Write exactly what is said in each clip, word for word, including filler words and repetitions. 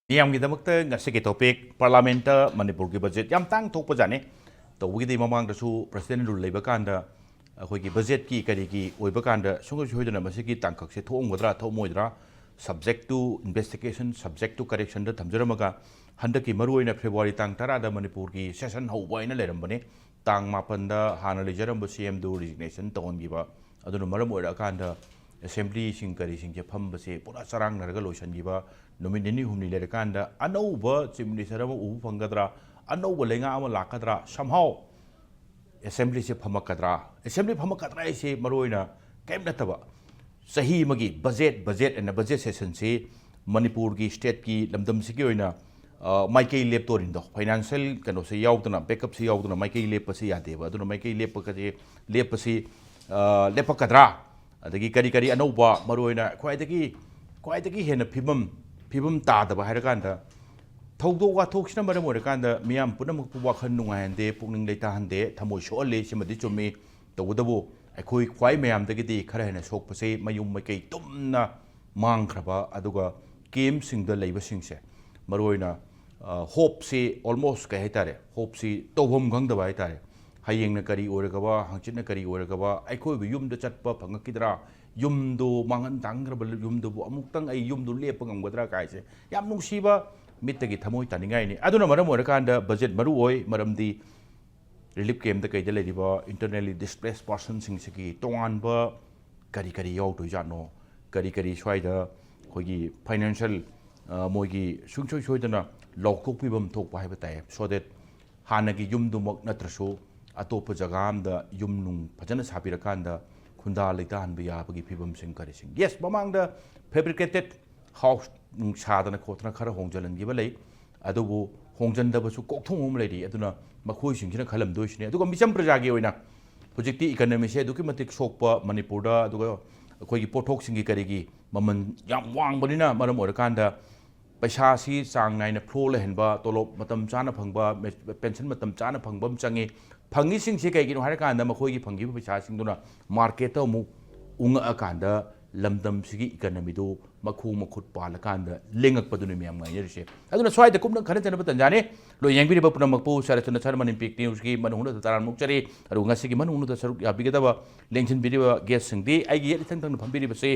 ꯃꯤꯌꯥꯝꯒꯤꯗꯃꯛꯇ ꯉꯁꯤꯒꯤ ꯇꯣꯄꯤꯛ, ꯄꯥꯔꯂꯥꯃꯦꯟꯠꯇ ꯃꯅꯤꯄꯨꯔꯒꯤ ꯕꯖꯦꯠ ꯌꯥꯝ ꯇꯥꯡ ꯊꯣꯛꯄꯖꯥꯠꯅꯤ꯫ ꯇꯧꯕꯒꯤꯗꯤ ꯃꯃꯥꯡꯗꯁꯨ ꯄ꯭ꯔꯁꯤꯗꯦꯟ ꯔꯨꯜ ꯂꯩꯕ ꯀꯥꯟꯗ ꯑꯩꯈꯣꯏꯒꯤ ꯕꯖꯦꯠꯀꯤ ꯀꯔꯤꯒꯤ ꯑꯣꯏꯕ ꯀꯥꯟꯗ ꯁꯨꯡꯁꯣꯏ ꯁꯣꯏꯗꯅ ꯃꯁꯤꯒꯤ ꯇꯥꯡꯀꯛꯁꯦ ꯊꯣꯛꯑꯝꯒꯗ꯭ꯔꯥ ꯊꯣꯛꯑꯝꯃꯣꯏꯗ꯭ꯔꯥ, subject to investigation, subject to correctionꯗ ꯊꯝꯖꯔꯝꯃꯒ, ꯍꯟꯗꯛꯀꯤ ꯃꯔꯨꯑꯣꯏꯅ ꯐꯦꯕ꯭ꯔꯨꯋꯥꯔꯤ ꯇꯥꯡ ꯇꯔꯥꯗ ꯃꯅꯤꯄꯨꯔꯒꯤ ꯁꯦꯁꯟ ꯍꯧꯕ ꯍꯥꯏꯅ ꯂꯩꯔꯝꯕꯅꯤ꯫ ꯇꯥꯡ ꯃꯥꯄꯟꯗ ꯍꯥꯟꯅ ꯂꯩꯖꯔꯝꯕ ꯁꯤ ꯑꯦꯝꯗꯨ ꯔꯤꯖꯤꯒꯅꯦꯁꯟ ꯇꯧꯍꯟꯈꯤꯕ꯫ ꯑꯗꯨꯅ ꯃꯔꯝ ꯑꯣꯏꯔꯀꯥꯟꯗ ꯑꯦꯁꯦꯝꯕ꯭ꯂꯤꯁꯤꯡ ꯀꯔꯤꯁꯤꯡꯁꯦ ꯐꯝꯕꯁꯦ ꯄꯨꯔꯥ ꯆꯔꯥꯡꯅꯔꯒ ꯂꯣꯏꯁꯤꯟꯈꯤꯕ꯫ ꯅꯨꯃꯤꯠ ꯅꯤꯅꯤ ꯍꯨꯝꯅꯤ ꯂꯩꯔꯀꯥꯟꯗ ꯑꯅꯧꯕ ꯆꯤꯐ ꯃꯤꯅꯤꯁꯇꯔ ꯑꯃ ꯎꯕ ꯐꯪꯒꯗ꯭ꯔꯥ, ꯑꯅꯧꯕ ꯂꯩꯉꯥꯛ ꯑꯃ ꯂꯥꯛꯀꯗ꯭ꯔꯥ, somehow ꯑꯦꯁꯦꯝꯕ꯭ꯂꯤꯁꯦ ꯐꯝꯃꯛꯀꯗ꯭ꯔꯥ? ꯑꯦꯁꯦꯝꯕ꯭ꯂꯤ ꯐꯝꯃꯛꯀꯗ꯭ꯔꯥ ꯍꯥꯏꯁꯦ ꯃꯔꯨꯑꯣꯏꯅ ꯀꯔꯤꯝ ꯅꯠꯇꯕ, ꯆꯍꯤ ꯑꯃꯒꯤ ꯕꯖꯦꯠ, ꯕꯖꯦꯠ ꯑꯅ ꯕꯖꯦꯠ ꯁꯦꯁꯟꯁꯤ ꯃꯅꯤꯄꯨꯔꯒꯤ ꯁ꯭ꯇꯦꯠꯀꯤ ꯂꯝꯗꯝꯁꯤꯒꯤ ꯑꯣꯏꯅ, ꯑ, ꯃꯥꯏꯀꯩ ꯂꯦꯞꯇꯣꯔꯤꯅꯤꯗꯣ, ꯐꯥꯏꯅꯥꯟꯁꯤꯌꯦꯜ ꯀꯩꯅꯣꯁꯦ ꯌꯥꯎꯗꯅ, ꯕꯦꯛꯀꯞꯁꯦ ꯌꯥꯎꯗꯅ ꯃꯥꯏꯀꯩ ꯂꯦꯞꯄꯁꯦ ꯌꯥꯗꯦꯕ꯫ ꯑꯗꯨꯅ ꯃꯥꯏꯀꯩ ꯂꯦꯞꯄꯒꯁꯦ, ꯂꯦꯞꯄꯁꯤ, ꯑ, ꯂꯦꯞꯄꯛꯀꯗ꯭ꯔꯥ? ꯑꯗꯒꯤ ꯀꯔꯤ ꯀꯔꯤ ꯑꯅꯧꯕ, ꯃꯔꯨꯑꯣꯏꯅ ꯈ꯭ꯋꯥꯏꯗꯒꯤ, ꯈ꯭ꯋꯥꯏꯗꯒꯤ ꯍꯦꯟꯅ ꯐꯤꯕꯝ, ꯐꯤꯕꯝ ꯇꯥꯗꯕ ꯍꯥꯏꯔꯀꯥꯟꯗ, ꯊꯧꯗꯣꯛ ꯋꯥꯊꯣꯛꯁꯤꯅ ꯃꯔꯝ ꯑꯣꯏꯔꯀꯥꯟꯗ ꯃꯤꯌꯥꯝ ꯄꯨꯝꯅꯃꯛꯄꯨ ꯋꯥꯈꯜ ꯅꯨꯡꯉꯥꯏꯍꯟꯗꯦ, ꯄꯨꯛꯅꯤꯡ ꯂꯩꯇꯥꯍꯟꯗꯦ, ꯊꯃꯣꯏ ꯁꯣꯛꯍꯜꯂꯤ, ꯁꯤꯃꯗꯤ ꯆꯨꯝꯃꯤ꯫ ꯇꯧꯕꯇꯕꯨ ꯑꯩꯈꯣꯏ ꯈ꯭ꯋꯥꯏ ꯃꯌꯥꯝꯗꯒꯤꯗꯤ ꯈꯔ ꯍꯦꯟꯅ ꯁꯣꯛꯄꯁꯤ ꯃꯌꯨꯝ ꯃꯀꯩ ꯇꯨꯝꯅ ꯃꯥꯡꯈ꯭ꯔꯕ, ꯑꯗꯨꯒ ꯀꯦꯝꯞꯁꯤꯡꯗ ꯂꯩꯕꯁꯤꯡꯁꯦ, ꯃꯔꯨꯑꯣꯏꯅ, ꯑ, ꯍꯣꯞꯁꯤ almost ꯀꯩ ꯍꯥꯏꯇꯥꯔꯦ, ꯍꯣꯞꯁꯤ ꯇꯧꯐꯝ ꯈꯪꯗꯕ ꯍꯥꯏꯇꯥꯔꯦ꯫ ꯍꯌꯦꯡꯅ ꯀꯔꯤ ꯑꯣꯏꯔꯒꯕ, ꯍꯪꯆꯤꯠꯅ ꯀꯔꯤ ꯑꯣꯏꯔꯒꯕ, ꯑꯩꯈꯣꯏꯕꯨ ꯌꯨꯝꯗ ꯆꯠꯄ ꯐꯪꯉꯛꯈꯤꯗ꯭ꯔꯥ, ꯌꯨꯝꯗꯨ ꯃꯥꯡꯍꯟ ꯇꯥꯡꯈ꯭ꯔꯕ ꯌꯨꯝꯗꯨꯕꯨ ꯑꯃꯨꯛꯇꯪ ꯑꯩ ꯌꯨꯝꯗꯨ ꯂꯦꯞꯄ ꯉꯝꯒꯗ꯭ꯔꯥ ꯀꯥꯏꯁꯦ ꯌꯥꯝ ꯅꯨꯡꯁꯤꯕ, ꯃꯤꯠꯇꯒꯤ ꯊꯃꯣꯏ ꯇꯥꯅꯤꯡꯉꯥꯏꯅꯤ꯫ ꯑꯗꯨꯅ ꯃꯔꯝ ꯑꯣꯏꯔꯀꯥꯟꯗ ꯕꯖꯦꯠ ꯃꯔꯨ ꯑꯣꯏ, ꯃꯔꯝꯗꯤ ꯔꯤꯂꯤꯐ ꯀꯦꯝꯞꯇ ꯀꯩꯗ ꯂꯩꯔꯤꯕ internally displaced personꯁꯤꯡꯁꯤꯒꯤ ꯇꯣꯉꯥꯟꯕ ꯀꯔꯤ ꯀꯔꯤ ꯌꯥꯎꯗꯣꯏꯖꯥꯠꯅꯣ, ꯀꯔꯤ ꯀꯔꯤ ꯁ꯭ꯋꯥꯏꯗ ꯑꯩꯈꯣꯏꯒꯤ ꯐꯥꯏꯅꯥꯟꯁꯤꯌꯦꯜ, ꯑ, ꯃꯣꯏꯒꯤ ꯁꯨꯡꯁꯣꯏ ꯁꯣꯏꯗꯅ ꯂꯥꯎꯊꯣꯛꯄꯤꯐꯝ ꯊꯣꯛꯄ ꯍꯥꯏꯕ ꯇꯥꯏ, so that ꯍꯥꯟꯅꯒꯤ ꯌꯨꯝꯗꯨꯃꯛ ꯅꯠꯇ꯭ꯔꯁꯨ ꯑꯇꯣꯞꯄ ꯖꯒꯥ ꯑꯝꯗ ꯌꯨꯝ ꯅꯨꯡ ꯐꯖꯅ ꯁꯥꯕꯤꯔꯀꯥꯟꯗ ꯈꯨꯟꯗꯥ ꯂꯩꯇꯥꯍꯟꯕ ꯌꯥꯕꯒꯤ ꯐꯤꯕꯝꯁꯤꯡ ꯀꯔꯤꯁꯤꯡ꯫ Yes, ꯃꯃꯥꯡꯗ fabricated house ꯅꯨꯡ ꯁꯥꯗꯅ ꯈꯣꯠꯇꯅ ꯈꯔ ꯍꯣꯡꯖꯤꯜꯍꯟꯈꯤꯕ ꯂꯩ, ꯑꯗꯨꯕꯨ ꯍꯣꯡꯖꯤꯟꯗꯕꯁꯨ ꯀꯣꯛꯊꯣꯡ ꯑꯃ ꯂꯩꯔꯤ꯫ ꯑꯗꯨꯅ ꯃꯈꯣꯏꯁꯤꯡꯁꯤꯅ ꯈꯜꯂꯝꯗꯣꯏꯁꯤꯅꯤ꯫ ꯑꯗꯨꯒ ꯃꯤꯆꯝ ꯄ꯭ꯔꯖꯥꯒꯤ ꯑꯣꯏꯅ ꯍꯧꯖꯤꯛꯇꯤ ꯏꯀꯅꯃꯤꯁꯦ ꯑꯗꯨꯛꯀꯤ ꯃꯇꯤꯛ ꯁꯣꯛꯄ ꯃꯅꯤꯄꯨꯔꯗ, ꯑꯗꯨꯒ ꯑꯩꯈꯣꯏꯒꯤ ꯄꯣꯠꯊꯣꯛꯁꯤꯡꯒꯤ ꯀꯔꯤꯒꯤ ꯃꯃꯜ ꯌꯥꯝ ꯋꯥꯡꯕꯅꯤꯅ ꯃꯔꯝ ꯑꯣꯏꯔꯀꯥꯟꯗ ꯄꯩꯁꯥꯁꯤ ꯆꯥꯡ ꯅꯥꯏꯅ ꯐ꯭ꯂꯣ ꯂꯩꯍꯟꯕ, ꯇꯣꯂꯣꯞ ꯃꯇꯝ ꯆꯥꯅ ꯐꯪꯕ, ꯃꯦ-, ꯄꯦꯟꯁꯟ ꯃꯇꯝ ꯆꯥꯅ ꯐꯪꯕ ꯑꯃ ꯆꯪꯉꯤ꯫ ꯐꯪꯉꯤꯁꯤꯡꯁꯦ ꯀꯩꯒꯤꯅꯣ ꯍꯥꯏꯔꯀꯥꯟꯗ ꯃꯈꯣꯏꯒꯤ ꯐꯪꯈꯤꯕ ꯄꯩꯁꯥꯁꯤꯡꯗꯨꯅ ꯃꯥꯔꯀꯦꯠꯇ ꯑꯃꯨꯛ ꯎꯪꯉꯛꯑꯀꯥꯟꯗ ꯂꯝꯗꯝꯁꯤꯒꯤ ꯏꯀꯅꯃꯤꯗꯨ ꯃꯈꯣꯡ ꯃꯈꯨꯠ ꯄꯥꯜꯂꯀꯥꯟꯗ ꯂꯦꯡꯉꯛꯄꯗꯨꯅꯤ ꯃꯌꯥꯝ ꯉꯥꯏꯅꯔꯤꯁꯦ꯫ ꯑꯗꯨꯅ ꯁ꯭ꯋꯥꯏꯗ ꯀꯨꯞꯅ ꯈꯟꯅ ꯆꯩꯅꯕ ꯇꯟꯖꯥꯅꯤ꯫ ꯂꯣꯏ ꯌꯦꯡꯕꯤꯔꯤꯕ ꯄꯨꯝꯅꯃꯛꯄꯨ ꯁꯥꯔ ꯆꯟꯗ꯭ꯔ ꯁꯥꯔ ꯃꯅꯤꯄꯤꯛ ꯅ꯭ꯌꯨꯁꯀꯤ ꯃꯅꯨꯡ ꯍꯨꯠꯅ ꯇꯔꯥꯝꯅ ꯑꯣꯛꯆꯔꯤ꯫ ꯑꯗꯨꯒ ꯉꯁꯤꯒꯤ ꯃꯅꯨꯡ ꯍꯨꯠꯅ ꯁꯔꯨꯛ ꯌꯥꯕꯤꯒꯗꯕ ꯂꯦꯡꯁꯤꯟꯕꯤꯔꯤꯕ ꯒꯦꯁꯁꯤꯡꯗꯤ ꯑꯩꯒꯤ ꯌꯦꯠ ꯏꯊꯪ ꯊꯪꯅ ꯐꯝꯕꯤꯔꯤꯕꯁꯤ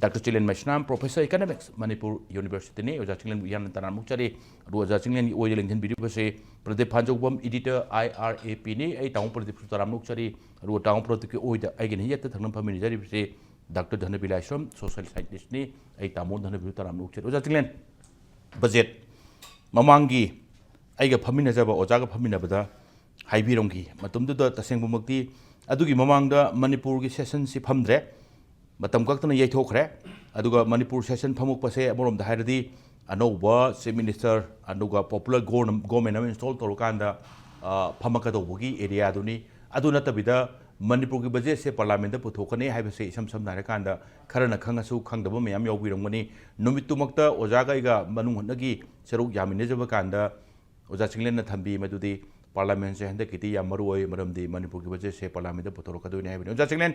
ꯗꯥꯛꯇꯔ ꯆꯤꯂꯦꯟ ꯃꯩꯁꯅꯥꯝ, Professor Economics, ꯃꯅꯤꯄꯨꯔ ꯌꯨꯅꯤꯚꯔꯁꯤꯇꯤꯅꯤ꯫ ꯑꯣꯖꯥ ꯆꯤꯂꯦꯟꯕꯨ ꯌꯥꯝꯅ ꯇꯔꯥꯝꯅ ꯑꯣꯛꯆꯔꯤ꯫ ꯑꯗꯨꯒ ꯑꯣꯖꯥ ꯆꯤꯂꯦꯟꯒꯤ ꯑꯣꯏꯗ ꯂꯦꯡꯁꯤꯟꯕꯤꯔꯤꯕꯁꯤ Pradeep ꯐꯥꯟꯖꯧꯕꯝ, Editor, I R A P ꯅꯤ꯫ ꯑꯩ ꯇꯥꯃꯣ ꯄ꯭ꯔꯗꯤꯞꯁꯨ ꯇꯔꯥꯝꯅ ꯑꯣꯛꯆꯔꯤ꯫ ꯑꯗꯨꯒ ꯇꯥꯃꯣ ꯄ꯭ꯔꯗꯤꯞꯀꯤ ꯑꯣꯏꯗ ꯑꯩꯒꯤ ꯌꯦꯠꯇ ꯊꯪꯅ ꯐꯝꯃꯤꯟꯅꯖꯔꯤꯕꯁꯤ ꯗꯥꯛꯇꯔ ꯙꯅꯕꯤ ꯂꯥꯏꯁ꯭ꯔꯝ, Social Scientistꯅꯤ꯫ ꯑꯩ ꯇꯥꯃꯣ ꯙꯅꯕꯤꯕꯨ ꯇꯔꯥꯝꯅ ꯑꯣꯛꯆꯔꯤ꯫ ꯑꯣꯖꯥ ꯆꯤꯂꯦꯟ, ꯕꯖꯦꯠ ꯃꯃꯥꯡꯒꯤ ꯑꯩꯒ ꯐꯝꯃꯤꯟꯅꯖꯕ ꯑꯣꯖꯥꯒ ꯐꯝꯃꯤꯟꯅꯕꯗ ꯍꯥꯏꯕꯤꯔꯝꯈꯤ꯫ ꯃꯇꯝꯗꯨꯗ ꯇꯁꯦꯡꯕꯃꯛꯇꯤ ꯑꯗꯨꯒꯤ ꯃꯃꯥꯡꯗ ꯃꯅꯤꯄꯨꯔꯒꯤ ꯁꯦꯁꯟꯁꯤ ꯐꯝꯗ꯭ꯔꯦ, ꯃꯇꯝ ꯀꯛꯇꯅ ꯌꯩꯊꯣꯛꯈ꯭ꯔꯦ꯫ ꯑꯗꯨꯒ ꯃꯅꯤꯄꯨꯔ ꯁꯦꯁꯟ ꯐꯝꯃꯛꯄꯁꯦ ꯑꯃꯔꯣꯝꯗ ꯍꯥꯏꯔꯗꯤ ꯑꯅꯧꯕ ꯆꯤꯐ ꯃꯤꯅꯤꯁꯇꯔ ꯑꯗꯨꯒ ꯄꯣꯄꯨꯂꯔ ꯒꯣꯔꯅ-, ꯒꯣꯔꯃꯦꯟ ꯑꯃ ꯏꯟꯁꯇꯣꯜ ꯇꯧꯔꯀꯥꯟꯗ, ꯑ, ꯐꯝꯃꯛꯀꯗꯧꯕꯒꯤ ꯑꯦꯔꯤꯌꯥꯗꯨꯅꯤ꯫ ꯑꯗꯨ ꯅꯠꯇꯕꯤꯗ ꯃꯅꯤꯄꯨꯔꯒꯤ ꯕꯖꯦꯠꯁꯦ ꯄꯥꯔꯂꯥꯃꯦꯟꯗ ꯄꯨꯊꯣꯛꯀꯅꯤ ꯍꯥꯏꯕꯁꯦ ꯏꯁꯝ ꯁꯝꯅ ꯍꯥꯏꯔꯀꯥꯟꯗ ꯈꯔꯅ ꯈꯪꯉꯁꯨ ꯈꯪꯗꯕ ꯃꯌꯥꯝ ꯌꯥꯎꯕꯤꯔꯝꯒꯅꯤ꯫ ꯅꯨꯃꯤꯠꯇꯨꯃꯛꯇ ꯑꯣꯖꯥꯒ ꯑꯩꯒ ꯃꯅꯨꯡ ꯍꯨꯠꯅꯒꯤ ꯁꯔꯨꯛ ꯌꯥꯃꯤꯟꯅꯖꯕ ꯀꯥꯟꯗ ꯑꯣꯖꯥ ꯆꯤꯡꯂꯦꯟꯅ ꯊꯝꯕꯤ ꯃꯗꯨꯗꯤ ꯄꯥꯔꯂꯥꯃꯦꯟꯁꯦ ꯍꯟꯗꯛꯀꯤꯗꯤ ꯌꯥꯝ ꯃꯔꯨ ꯑꯣꯏ, ꯃꯔꯝꯗꯤ ꯃꯅꯤꯄꯨꯔꯒꯤ ꯕꯖꯦꯠꯁꯦ ꯄꯥꯔꯂꯥꯃꯦꯟꯗ ꯄꯨꯊꯣꯔꯛꯀꯗꯣꯏꯅꯤ ꯍꯥꯏꯕꯅꯤ꯫ ꯑꯣꯖꯥ ꯆꯤꯡꯂꯦꯟ,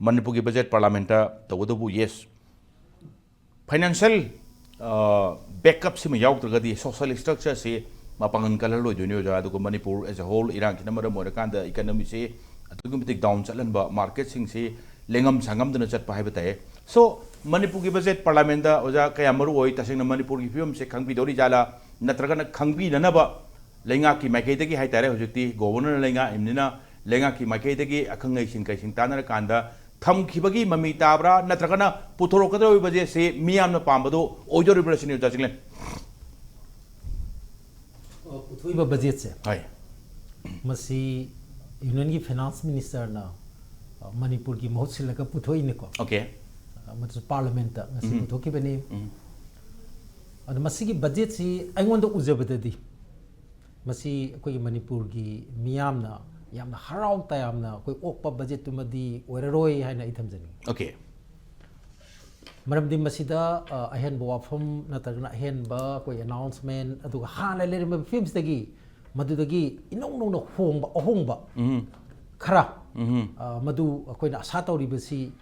ꯃꯅꯤꯄꯨꯔꯒꯤ ꯕꯖꯦꯠ ꯄꯥꯔꯂꯥꯃꯦꯟꯇ ꯇꯧꯒꯗꯧꯕ, ꯌꯦꯁ, ꯐꯥꯏꯅꯥꯟꯁꯤꯌꯦꯜ, ꯑ, ꯕꯦꯛꯀꯞꯁꯤꯃ ꯌꯥꯎꯗ꯭ꯔꯒꯗꯤ ꯁꯣꯁꯤꯌꯦꯜ ꯁ꯭ꯇ꯭ꯔꯛꯆꯔꯁꯤ ꯃꯄꯥꯡꯒꯜ ꯀꯜꯍꯜꯂꯣꯏꯗꯣꯏꯅꯤ, ꯑꯣꯖꯥ꯫ ꯑꯗꯨꯒ ꯃꯅꯤꯄꯨꯔ as a whole ꯏꯔꯥꯡꯁꯤꯅ ꯃꯔꯝ ꯑꯣꯏꯔꯀꯥꯟꯗ ꯏꯀꯅꯃꯤꯁꯤ ꯑꯗꯨꯛꯀꯤ ꯃꯇꯤꯛ ꯗꯥꯎꯟ ꯆꯠꯍꯟꯕ, ꯃꯥꯔꯀꯦꯠꯁꯤꯡꯁꯤ ꯂꯦꯡꯉꯝ ꯁꯥꯡꯉꯝꯗꯅ ꯆꯠꯄ ꯍꯥꯏꯕ ꯇꯥꯏ꯫ ꯁꯣ, ꯃꯅꯤꯄꯨꯔꯒꯤ ꯕꯖꯦꯠ ꯄꯥꯔꯂꯥꯃꯦꯟꯗ, ꯑꯣꯖꯥ, ꯀꯌꯥꯝ ꯃꯔꯨ ꯑꯣꯏ? ꯇꯁꯦꯡꯅ ꯃꯅꯤꯄꯨꯔꯒꯤ ꯐꯤꯕꯝꯁꯦ ꯈꯪꯕꯤꯗꯧꯔꯤ ꯖꯥꯠꯂꯥ? ꯅꯠꯇ꯭ꯔꯒꯅ ꯈꯪꯕꯤꯅꯅꯕ ꯂꯩꯉꯥꯛꯀꯤ ꯃꯥꯏꯀꯩꯗꯒꯤ ꯍꯥꯏ ꯇꯥꯔꯦ, ꯍꯧꯖꯤꯛꯇꯤ ꯒꯣꯕꯔꯅꯔꯅ ꯂꯩꯉꯥꯛꯏꯕꯅꯤꯅ, ꯂꯩꯉꯥꯛꯀꯤ ꯃꯥꯏꯀꯩꯗꯒꯤ ꯑꯈꯪ ꯑꯍꯩꯁꯤꯡ ꯀꯩꯁꯤꯡ ꯇꯥꯟꯅꯔꯀꯥꯟꯗ ꯊꯝꯈꯤꯕꯒꯤ ꯃꯃꯤ ꯇꯥꯕ꯭ꯔꯥ, ꯅꯠꯇ꯭ꯔꯒꯅ ꯄꯨꯊꯣꯔꯛꯀꯗꯧꯔꯤꯕ ꯕꯖꯦꯠꯁꯤ ꯃꯤꯌꯥꯝꯅ ꯄꯥꯝꯕꯗꯣ ꯑꯣꯏꯗꯧꯔꯤꯕ꯭ꯔꯥ ꯁꯤꯅꯤ, ꯑꯣꯖꯥ ꯆꯤꯡꯂꯦꯟ꯫ ꯑ, ꯄꯨꯊꯣꯛꯏꯕ ꯕꯖꯦꯠꯁꯦ, ꯍꯣꯏ꯫ ꯃꯁꯤ ꯌꯨꯅꯤꯌꯟꯒꯤ ꯐꯥꯏꯅꯥꯟꯁ ꯃꯤꯅꯤꯁꯇꯔꯅ, ꯑ, ꯃꯅꯤꯄꯨꯔꯒꯤ ꯃꯍꯨꯠ ꯁꯤꯜꯂꯒ ꯄꯨꯊꯣꯛꯏꯅꯤꯀꯣ꯫ ꯑꯣꯀꯦ꯫ ꯑ, ꯃꯗꯨꯁꯨ ꯄꯥꯔꯂꯥꯃꯦꯟꯇ ꯉꯁꯤ ꯎꯝ꯫ ꯄꯨꯊꯣꯛꯈꯤꯕꯅꯤ꯫ ꯎꯝ꯫ ꯑꯗꯣ ꯃꯁꯤꯒꯤ ꯕꯖꯦꯠꯁꯤ ꯑꯩꯉꯣꯟꯗ ꯎꯖꯕꯗꯗꯤ ꯃꯁꯤ ꯑꯩꯈꯣꯏꯒꯤ ꯃꯅꯤꯄꯨꯔꯒꯤ ꯃꯤꯌꯥꯝꯅ ꯌꯥꯝꯅ ꯍꯔꯥꯎ ꯇꯌꯥꯝꯅ ꯑꯩꯈꯣꯏ ꯑꯣꯛꯄ ꯕꯖꯦꯠꯇꯨꯃꯗꯤ ꯑꯣꯏꯔꯔꯣꯏ ꯍꯥꯏꯅ ꯑꯩ ꯊꯝꯖꯅꯤꯡꯉꯤ꯫ ꯑꯣꯀꯦ꯫ ꯃꯔꯝꯗꯤ ꯃꯁꯤꯗ, ꯑ, ꯑꯍꯦꯟꯕ ꯋꯥꯐꯝ ꯅꯠꯇ꯭ꯔꯒꯅ ꯑꯍꯦꯟꯕ ꯑꯩꯈꯣꯏ ꯑꯦꯅꯥꯎꯟꯁꯃꯦꯟ, ꯑꯗꯨꯒ ꯍꯥꯟꯅ ꯂꯩꯔꯝꯕ ꯐꯤꯕꯝꯁꯤꯗꯒꯤ ꯃꯗꯨꯗꯒꯤ ꯏꯅꯧ ꯅꯧꯅ ꯍꯣꯡꯕ, ꯑꯍꯣꯡꯕ ꯎꯝ꯫ ꯈꯔ, ꯎꯝ꯫ ꯑ, ꯃꯗꯨ ꯑꯩꯈꯣꯏꯅ ꯑꯁꯥ ꯇꯧꯔꯤꯕꯁꯤ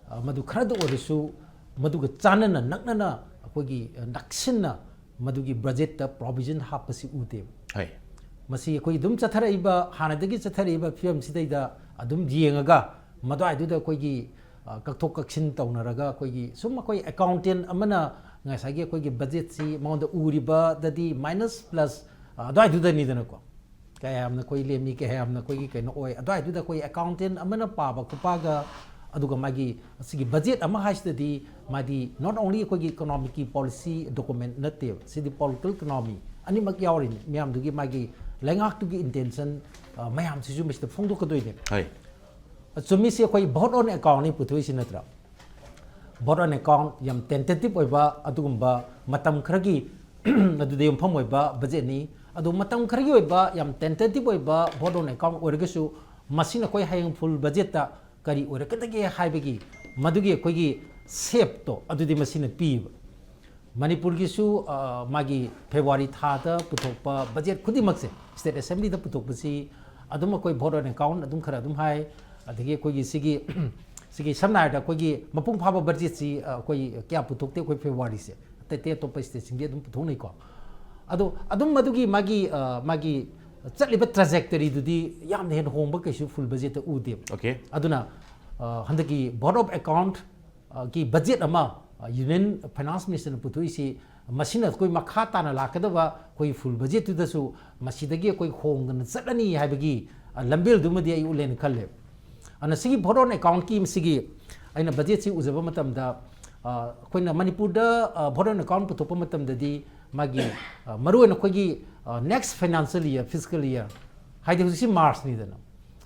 ꯑ, ꯃꯗꯨ ꯈꯔꯗ ꯑꯣꯏꯔꯁꯨ ꯃꯗꯨꯒ ꯆꯥꯟꯅꯅ ꯅꯛꯅꯅ ꯑꯩꯈꯣꯏꯒꯤ, ꯑ, ꯅꯛꯁꯤꯟꯅ ꯃꯗꯨꯒꯤ ꯕꯖꯦꯠꯇ ꯄ꯭ꯔꯣꯚꯤꯖꯟ ꯍꯥꯞꯄꯁꯤ ꯎꯗꯦꯕ꯫ ꯍꯣꯏ꯫ ꯃꯁꯤ ꯑꯩꯈꯣꯏꯒꯤ ꯑꯗꯨꯝ ꯆꯠꯊꯔꯛꯏꯕ, ꯍꯥꯟꯅꯗꯒꯤ ꯆꯠꯊꯔꯛꯏꯕ ꯐꯤꯕꯝꯁꯤꯗꯩꯗ ꯑꯗꯨꯝ ꯌꯦꯡꯉꯒ ꯃꯗꯨꯋꯥꯏꯗꯨꯗ ꯑꯩꯈꯣꯏꯒꯤ, ꯑ, ꯀꯛꯊꯣꯛ ꯀꯛꯁꯤꯟ ꯇꯧꯅꯔꯒ ꯑꯩꯈꯣꯏꯒꯤ ꯁꯨꯝ ꯑꯩꯈꯣꯏ ꯑꯦꯀꯥꯎꯟꯇꯦꯟ ꯑꯃꯅ ꯉꯁꯥꯏꯒꯤ ꯑꯩꯈꯣꯏꯒꯤ ꯕꯖꯦꯠꯁꯤ ꯃꯉꯣꯟꯗ ꯎꯔꯤꯕꯗꯗꯤ ꯃꯥꯏꯅꯁ ꯄ꯭ꯂꯁ, ꯑ, ꯑꯗꯨꯋꯥꯏꯗꯨꯗꯅꯤꯗꯅꯀꯣ꯫ ꯀꯌꯥꯝꯅ ꯑꯩꯈꯣꯏ ꯂꯦꯝꯃꯤ, ꯀꯌꯥꯝꯅ ꯑꯩꯈꯣꯏꯒꯤ ꯀꯩꯅꯣ ꯑꯣꯏ, ꯑꯗꯨꯋꯥꯏꯗꯨꯗ ꯑꯩꯈꯣꯏ ꯑꯦꯀꯥꯎꯟꯇꯦꯟ ꯑꯃꯅ ꯄꯥꯕ ꯈꯣꯠꯄꯒ, ꯑꯗꯨꯒ ꯃꯥꯒꯤ ꯁꯤꯒꯤ ꯕꯖꯦꯠ ꯑꯃ ꯍꯥꯏꯁꯤꯗꯗꯤ ꯃꯥꯗꯤ not only ꯑꯩꯈꯣꯏꯒꯤ ꯏꯀꯣꯅꯣꯃꯤꯛꯀꯤ ꯄꯣꯂꯤꯁꯤ ꯗꯣꯀꯨꯃꯦꯟ ꯅꯠꯇꯦꯕ, ꯁꯤꯗꯤ ꯄꯣꯂꯤꯇꯤꯀꯦꯜ ꯏꯀꯣꯅꯣꯃꯤ ꯑꯅꯤꯃꯛ ꯌꯥꯎꯔꯤꯅꯤ꯫ ꯃꯌꯥꯝꯗꯨꯒꯤ ꯃꯥꯒꯤ ꯂꯩꯉꯥꯛꯇꯨꯒꯤ ꯏꯟꯇꯦꯟꯁꯟ, ꯑ, ꯃꯌꯥꯝꯁꯤꯁꯨ ꯃꯁꯤꯗ ꯐꯣꯡꯗꯣꯛꯀꯗꯣꯏꯅꯦꯕ꯫ ꯍꯣꯏ꯫ ꯆꯨꯝꯃꯤꯁꯤ ꯑꯩꯈꯣꯏ ꯚꯣꯠ ꯑꯣꯟ ꯑꯦꯀꯥꯎꯟꯅꯤ ꯄꯨꯊꯣꯛꯏꯁꯤ ꯅꯠꯇ꯭ꯔꯥ? ꯚꯣꯠ ꯑꯣꯟ ꯑꯦꯀꯥꯎꯟ ꯌꯥꯝ ꯇꯦꯟꯇꯦꯇꯤꯞ ꯑꯣꯏꯕ ꯑꯗꯨꯒꯨꯝꯕ ꯃꯇꯝ ꯈꯔꯒꯤ ꯑꯗꯨꯗ ꯌꯨꯝꯐꯝ ꯑꯣꯏꯕ ꯕꯖꯦꯠꯅꯤ꯫ ꯑꯗꯨ ꯃꯇꯝ ꯈꯔꯒꯤ ꯑꯣꯏꯕ ꯌꯥꯝ ꯇꯦꯟꯇꯦꯇꯤꯞ ꯑꯣꯏꯕ ꯚꯣꯠ ꯑꯣꯟ ꯑꯦꯀꯥꯎꯟ ꯑꯣꯏꯔꯒꯁꯨ ꯃꯁꯤꯅ ꯑꯩꯈꯣꯏ ꯍꯌꯦꯡ ꯐꯨꯜ ꯕꯖꯦꯠꯇ ꯀꯔꯤ ꯑꯣꯏꯔꯛꯀꯗꯒꯦ ꯍꯥꯏꯕꯒꯤ ꯃꯗꯨꯒꯤ ꯑꯩꯈꯣꯏꯒꯤ ꯁꯦꯞꯇꯣ ꯑꯗꯨꯗꯤ ꯃꯁꯤꯅ ꯄꯤꯕ꯫ ꯃꯅꯤꯄꯨꯔꯒꯤꯁꯨ, ꯑ, ꯃꯥꯒꯤ ꯐꯦꯕ꯭ꯔꯨꯋꯥꯔꯤ ꯊꯥꯗ ꯄꯨꯊꯣꯛꯄ ꯕꯖꯦꯠ ꯈꯨꯗꯤꯡꯃꯛꯁꯦ ꯁ꯭ꯇꯦꯠ ꯑꯦꯁꯦꯝꯕ꯭ꯂꯤꯗ ꯄꯨꯊꯣꯛꯄꯁꯤ ꯑꯗꯨꯝ ꯑꯩꯈꯣꯏ ꯚꯣꯠ ꯑꯣꯟ ꯑꯦꯀꯥꯎꯟ ꯑꯗꯨꯝ ꯈꯔ ꯑꯗꯨꯝ ꯍꯥꯏ꯫ ꯑꯗꯒꯤ ꯑꯩꯈꯣꯏꯒꯤ ꯁꯤꯒꯤ, ꯁꯤꯒꯤ ꯁꯝꯅ ꯍꯥꯏꯔꯕꯗ ꯑꯩꯈꯣꯏꯒꯤ ꯃꯄꯨꯡ ꯐꯥꯕ ꯕꯖꯦꯠꯁꯤ, ꯑ, ꯑꯩꯈꯣꯏ ꯀꯌꯥ ꯄꯨꯊꯣꯛꯇꯦ ꯑꯩꯈꯣꯏ ꯐꯦꯕ꯭ꯔꯨꯋꯥꯔꯤꯁꯦ꯫ ꯑꯇꯩ ꯑꯇꯩ ꯑꯇꯣꯞꯄ ꯁ꯭ꯇꯦꯠꯁꯤꯡꯗꯤ ꯑꯗꯨꯝ ꯄꯨꯊꯣꯛꯅꯩꯀꯣ꯫ ꯑꯗꯣ ꯑꯗꯨꯝ ꯃꯗꯨꯒꯤ ꯃꯥꯒꯤ, ꯑ, ꯃꯥꯒꯤ ꯆꯠꯂꯤꯕ ꯇ꯭ꯔꯥꯖꯦꯛꯇꯔꯤꯗꯨꯗꯤ ꯌꯥꯝꯅ ꯍꯦꯟꯅ ꯍꯣꯡꯕ ꯀꯩꯁꯨ ꯐꯨꯜ ꯕꯖꯦꯠꯇ ꯎꯗꯦꯕ꯫ Okay꯫ ꯑꯗꯨꯅ, ꯑ, ꯍꯟꯗꯛꯀꯤ ꯚꯣꯠ ꯑꯣꯐ ꯑꯦꯀꯥꯎꯟ, ꯑ, ꯒꯤ ꯕꯖꯦꯠ ꯑꯃ, ꯑ, ꯌꯨꯅꯤꯌꯟ ꯐꯥꯏꯅꯥꯟꯁ ꯃꯤꯅꯤꯁꯇꯔꯅ ꯄꯨꯊꯣꯛꯏꯁꯤ ꯃꯁꯤꯅ ꯑꯩꯈꯣꯏ ꯃꯈꯥ ꯇꯥꯅ ꯂꯥꯛꯀꯗꯕ ꯑꯩꯈꯣꯏ ꯐꯨꯜ ꯕꯖꯦꯠꯇꯨꯗꯁꯨ ꯃꯁꯤꯗꯒꯤ ꯑꯩꯈꯣꯏ ꯍꯣꯡꯗꯅ ꯆꯠꯂꯅꯤ ꯍꯥꯏꯕꯒꯤ, ꯑ, ꯂꯝꯕꯦꯜꯗꯨꯃꯗꯤ ꯑꯩ ꯎꯠꯂꯦꯅ ꯈꯜꯂꯦ꯫ ꯑꯗꯨꯅ ꯁꯤꯒꯤ ꯚꯣꯠ ꯑꯣꯟ ꯑꯦꯀꯥꯎꯟꯀꯤ ꯃꯁꯤꯒꯤ ꯑꯩꯅ ꯕꯖꯦꯠꯁꯤ ꯎꯖꯕ ꯃꯇꯝꯗ, ꯑ, ꯑꯩꯈꯣꯏꯅ ꯃꯅꯤꯄꯨꯔꯗ, ꯑ, ꯚꯣꯠ ꯑꯣꯟ ꯑꯦꯀꯥꯎꯟ ꯄꯨꯊꯣꯛꯄ ꯃꯇꯝꯗꯗꯤ ꯃꯥꯒꯤ, ꯑ, ꯃꯔꯨꯑꯣꯏꯅ ꯑꯩꯈꯣꯏꯒꯤ, ꯑ, next financial year, fiscal year, ꯍꯥꯏꯗꯤ ꯍꯧꯖꯤꯛꯁꯤ ꯃꯥꯔꯁꯅꯤꯗꯅ,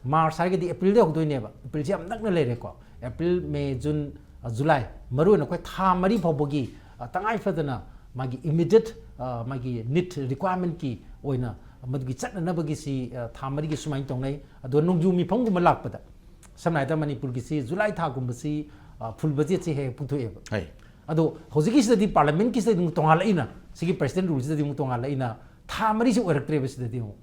ꯃꯥꯔꯁ ꯍꯥꯏꯔꯒꯗꯤ ꯑꯦꯄ꯭ꯔꯤꯜꯗ ꯍꯧꯗꯣꯏꯅꯦꯕ꯫ ꯑꯦꯄ꯭ꯔꯤꯜꯁꯤ ꯌꯥꯝ ꯅꯛꯅ ꯂꯩꯔꯦꯀꯣ꯫ ꯑꯦꯄ꯭ꯔꯤꯜ, ꯃꯦ, ꯖꯨꯟ, ꯑ, ꯖꯨꯂꯥꯏ, ꯃꯔꯨꯑꯣꯏꯅ ꯑꯩꯈꯣꯏ ꯊꯥ ꯃꯔꯤ ꯐꯥꯎꯕꯒꯤ, ꯑ, ꯇꯉꯥꯏ ꯐꯗꯅ ꯃꯥꯒꯤ ꯏꯃꯤꯗꯦꯠ, ꯑ, ꯃꯥꯒꯤ ꯅꯤꯠ ꯔꯤꯀ꯭ꯋꯥꯏꯔꯃꯦꯟꯀꯤ ꯑꯣꯏꯅ ꯃꯗꯨꯒꯤ ꯆꯠꯅꯅꯕꯒꯤꯁꯤ, ꯑ, ꯊꯥ ꯃꯔꯤꯒꯤ ꯁꯨꯃꯥꯏꯅ ꯇꯧꯅꯩ꯫ ꯑꯗꯣ ꯅꯣꯡꯖꯨ ꯃꯤꯐꯝꯒꯨꯝꯕ ꯂꯥꯛꯄꯗ, ꯁꯝꯅ ꯍꯥꯏꯔꯕꯗ ꯃꯅꯤꯄꯨꯔꯒꯤꯁꯤ ꯖꯨꯂꯥꯏ ꯊꯥꯒꯨꯝꯕꯁꯤ, ꯑ, ꯐꯨꯜ ꯕꯖꯦꯠꯁꯤ ꯍꯦꯛ ꯍꯦꯛ ꯄꯨꯊꯣꯛꯑꯦꯕ꯫ ꯍꯣꯏ꯫ ꯑꯗꯣ ꯍꯧꯖꯤꯛꯀꯤꯁꯤꯗꯗꯤ ꯄꯥꯔꯂꯤꯌꯥꯃꯦꯟꯀꯤꯁꯤꯗꯗꯤ ꯑꯃꯨꯛ ꯇꯣꯉꯥꯜꯂꯛꯏꯅ, ꯁꯤꯒꯤ ꯄ꯭ꯔꯦꯁꯤꯗꯦꯟ ꯔꯨꯜꯁꯤꯗꯗꯤ ꯑꯃꯨꯛ ꯇꯣꯉꯥꯜꯂꯛꯏꯅ, ꯊꯥ ꯃꯔꯤꯁꯤ ꯑꯣꯏꯔꯛꯇ꯭ꯔꯦꯕ ꯁꯤꯗꯗꯤ ꯑꯃꯨꯛ꯫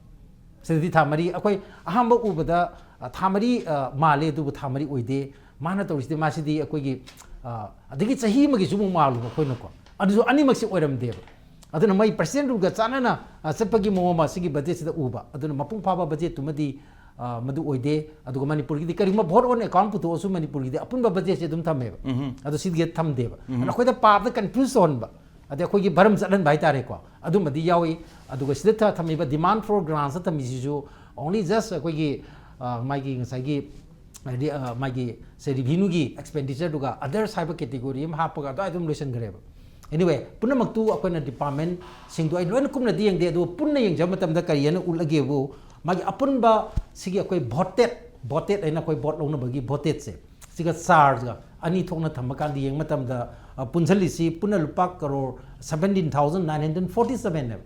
ꯁꯤꯗꯗꯤ ꯊꯥ ꯃꯔꯤ, ꯑꯩꯈꯣꯏ ꯑꯍꯥꯟꯕ ꯎꯕꯗ, ꯑ, ꯊꯥ ꯃꯔꯤ, ꯑ, ꯃꯥꯜꯂꯦ, ꯑꯗꯨꯕꯨ ꯊꯥ ꯃꯔꯤ ꯑꯣꯏꯗꯦ꯫ ꯃꯥꯅ ꯇꯧꯔꯤꯁꯤꯗꯤ, ꯃꯥꯁꯤꯗꯤ ꯑꯩꯈꯣꯏꯒꯤ, ꯑ, ꯑꯗꯒꯤ ꯆꯍꯤ ꯑꯃꯒꯤꯁꯨ ꯑꯃꯨꯛ ꯃꯥꯜꯂꯨꯕ ꯑꯩꯈꯣꯏꯅꯀꯣ꯫ ꯑꯗꯨꯁꯨ ꯑꯅꯤꯃꯛꯁꯦ ꯑꯣꯏꯔꯝꯗꯦꯕ꯫ ꯑꯗꯨꯅ ꯃꯣꯏ president ꯔꯨꯜꯒ ꯆꯥꯟꯅꯅ, ꯑ, ꯆꯠꯄꯒꯤ ꯃꯑꯣꯡ ꯑꯃ ꯁꯤꯒꯤ budget ꯁꯤꯗ ꯎꯕ꯫ ꯑꯗꯨꯅ ꯃꯄꯨꯡ ꯐꯥꯕ budget ꯇꯨꯃꯗꯤ, ꯑ, ꯃꯗꯨ ꯑꯣꯏꯗꯦ꯫ ꯑꯗꯨꯒ ꯃꯅꯤꯄꯨꯔꯒꯤꯗꯤ ꯀꯔꯤꯒꯨꯝꯕ vote on account ꯄꯨꯊꯣꯛꯑꯁꯨ ꯃꯅꯤꯄꯨꯔꯒꯤꯗꯤ ꯑꯄꯨꯟꯕ budget ꯁꯦ ꯑꯗꯨꯝ ꯊꯝꯃꯦꯕ꯫ ꯑꯗꯣ ꯁꯤꯗꯤ ꯊꯝꯗꯦꯕ꯫ ꯑꯗꯨꯅ ꯑꯩꯈꯣꯏꯗ ꯄꯥꯕꯗ confuse ꯇꯧꯍꯟꯕ꯫ ꯑꯗꯩ ꯑꯩꯈꯣꯏꯒꯤ ꯚꯔꯝ ꯆꯠꯍꯟꯕ ꯍꯥꯏꯇꯥꯔꯦꯀꯣ, ꯑꯗꯨꯝꯕꯗꯤ ꯌꯥꯎꯏ꯫ ꯑꯗꯨꯒ ꯁꯤꯗ ꯊ-, ꯊꯝꯃꯤꯕ demand for grants ꯊꯝꯃꯤꯁꯤꯁꯨ only just ꯑꯩꯈꯣꯏꯒꯤ, ꯑ, ꯃꯥꯒꯤ ꯉꯁꯥꯏꯒꯤ, ꯍꯥꯏꯗꯤ, ꯑ, ꯃꯥꯒꯤ ꯁꯦ revenue ꯒꯤ expenditure ꯗꯨꯒ others ꯍꯥꯏꯕ category ꯑꯃ ꯍꯥꯞꯄꯒ ꯑꯗꯨꯋꯥꯏ ꯑꯗꯨꯝ ꯂꯣꯏꯁꯤꯟꯈ꯭ꯔꯦꯕ꯫ Anyway, ꯄꯨꯝꯅꯃꯛꯇꯨ ꯑꯩꯈꯣꯏꯅ department ꯁꯤꯡꯗꯣ ꯑꯩ ꯂꯣꯏꯅ ꯀꯨꯞꯅꯗꯤ ꯌꯦꯡꯗꯦ, ꯑꯗꯨꯕꯨ ꯄꯨꯟꯅ ꯌꯦꯡꯖꯕ ꯃꯇꯝꯗ ꯀꯔꯤ ꯍꯥꯏꯅ ꯎꯠꯂꯒꯦꯕꯨ, ꯃꯥꯒꯤ ꯑꯄꯨꯟꯕ ꯁꯤꯒꯤ ꯑꯩꯈꯣꯏ voted, voted ꯍꯥꯏꯅ ꯑꯩꯈꯣꯏ vote ꯂꯧꯅꯕꯒꯤ voted ꯁꯦ, ꯁꯤꯒ charge ꯒ ꯑꯅꯤ ꯊꯣꯛꯅ ꯊꯝꯕ ꯀꯥꯟꯗ ꯌꯦꯡꯕ ꯃꯇꯝꯗ, ꯑ, ꯄꯨꯟꯁꯤꯜꯂꯤꯁꯤ ꯄꯨꯟꯅ ꯂꯨꯄꯥ crore seventeen thousand nine hundred forty seven ꯅꯦꯕ꯫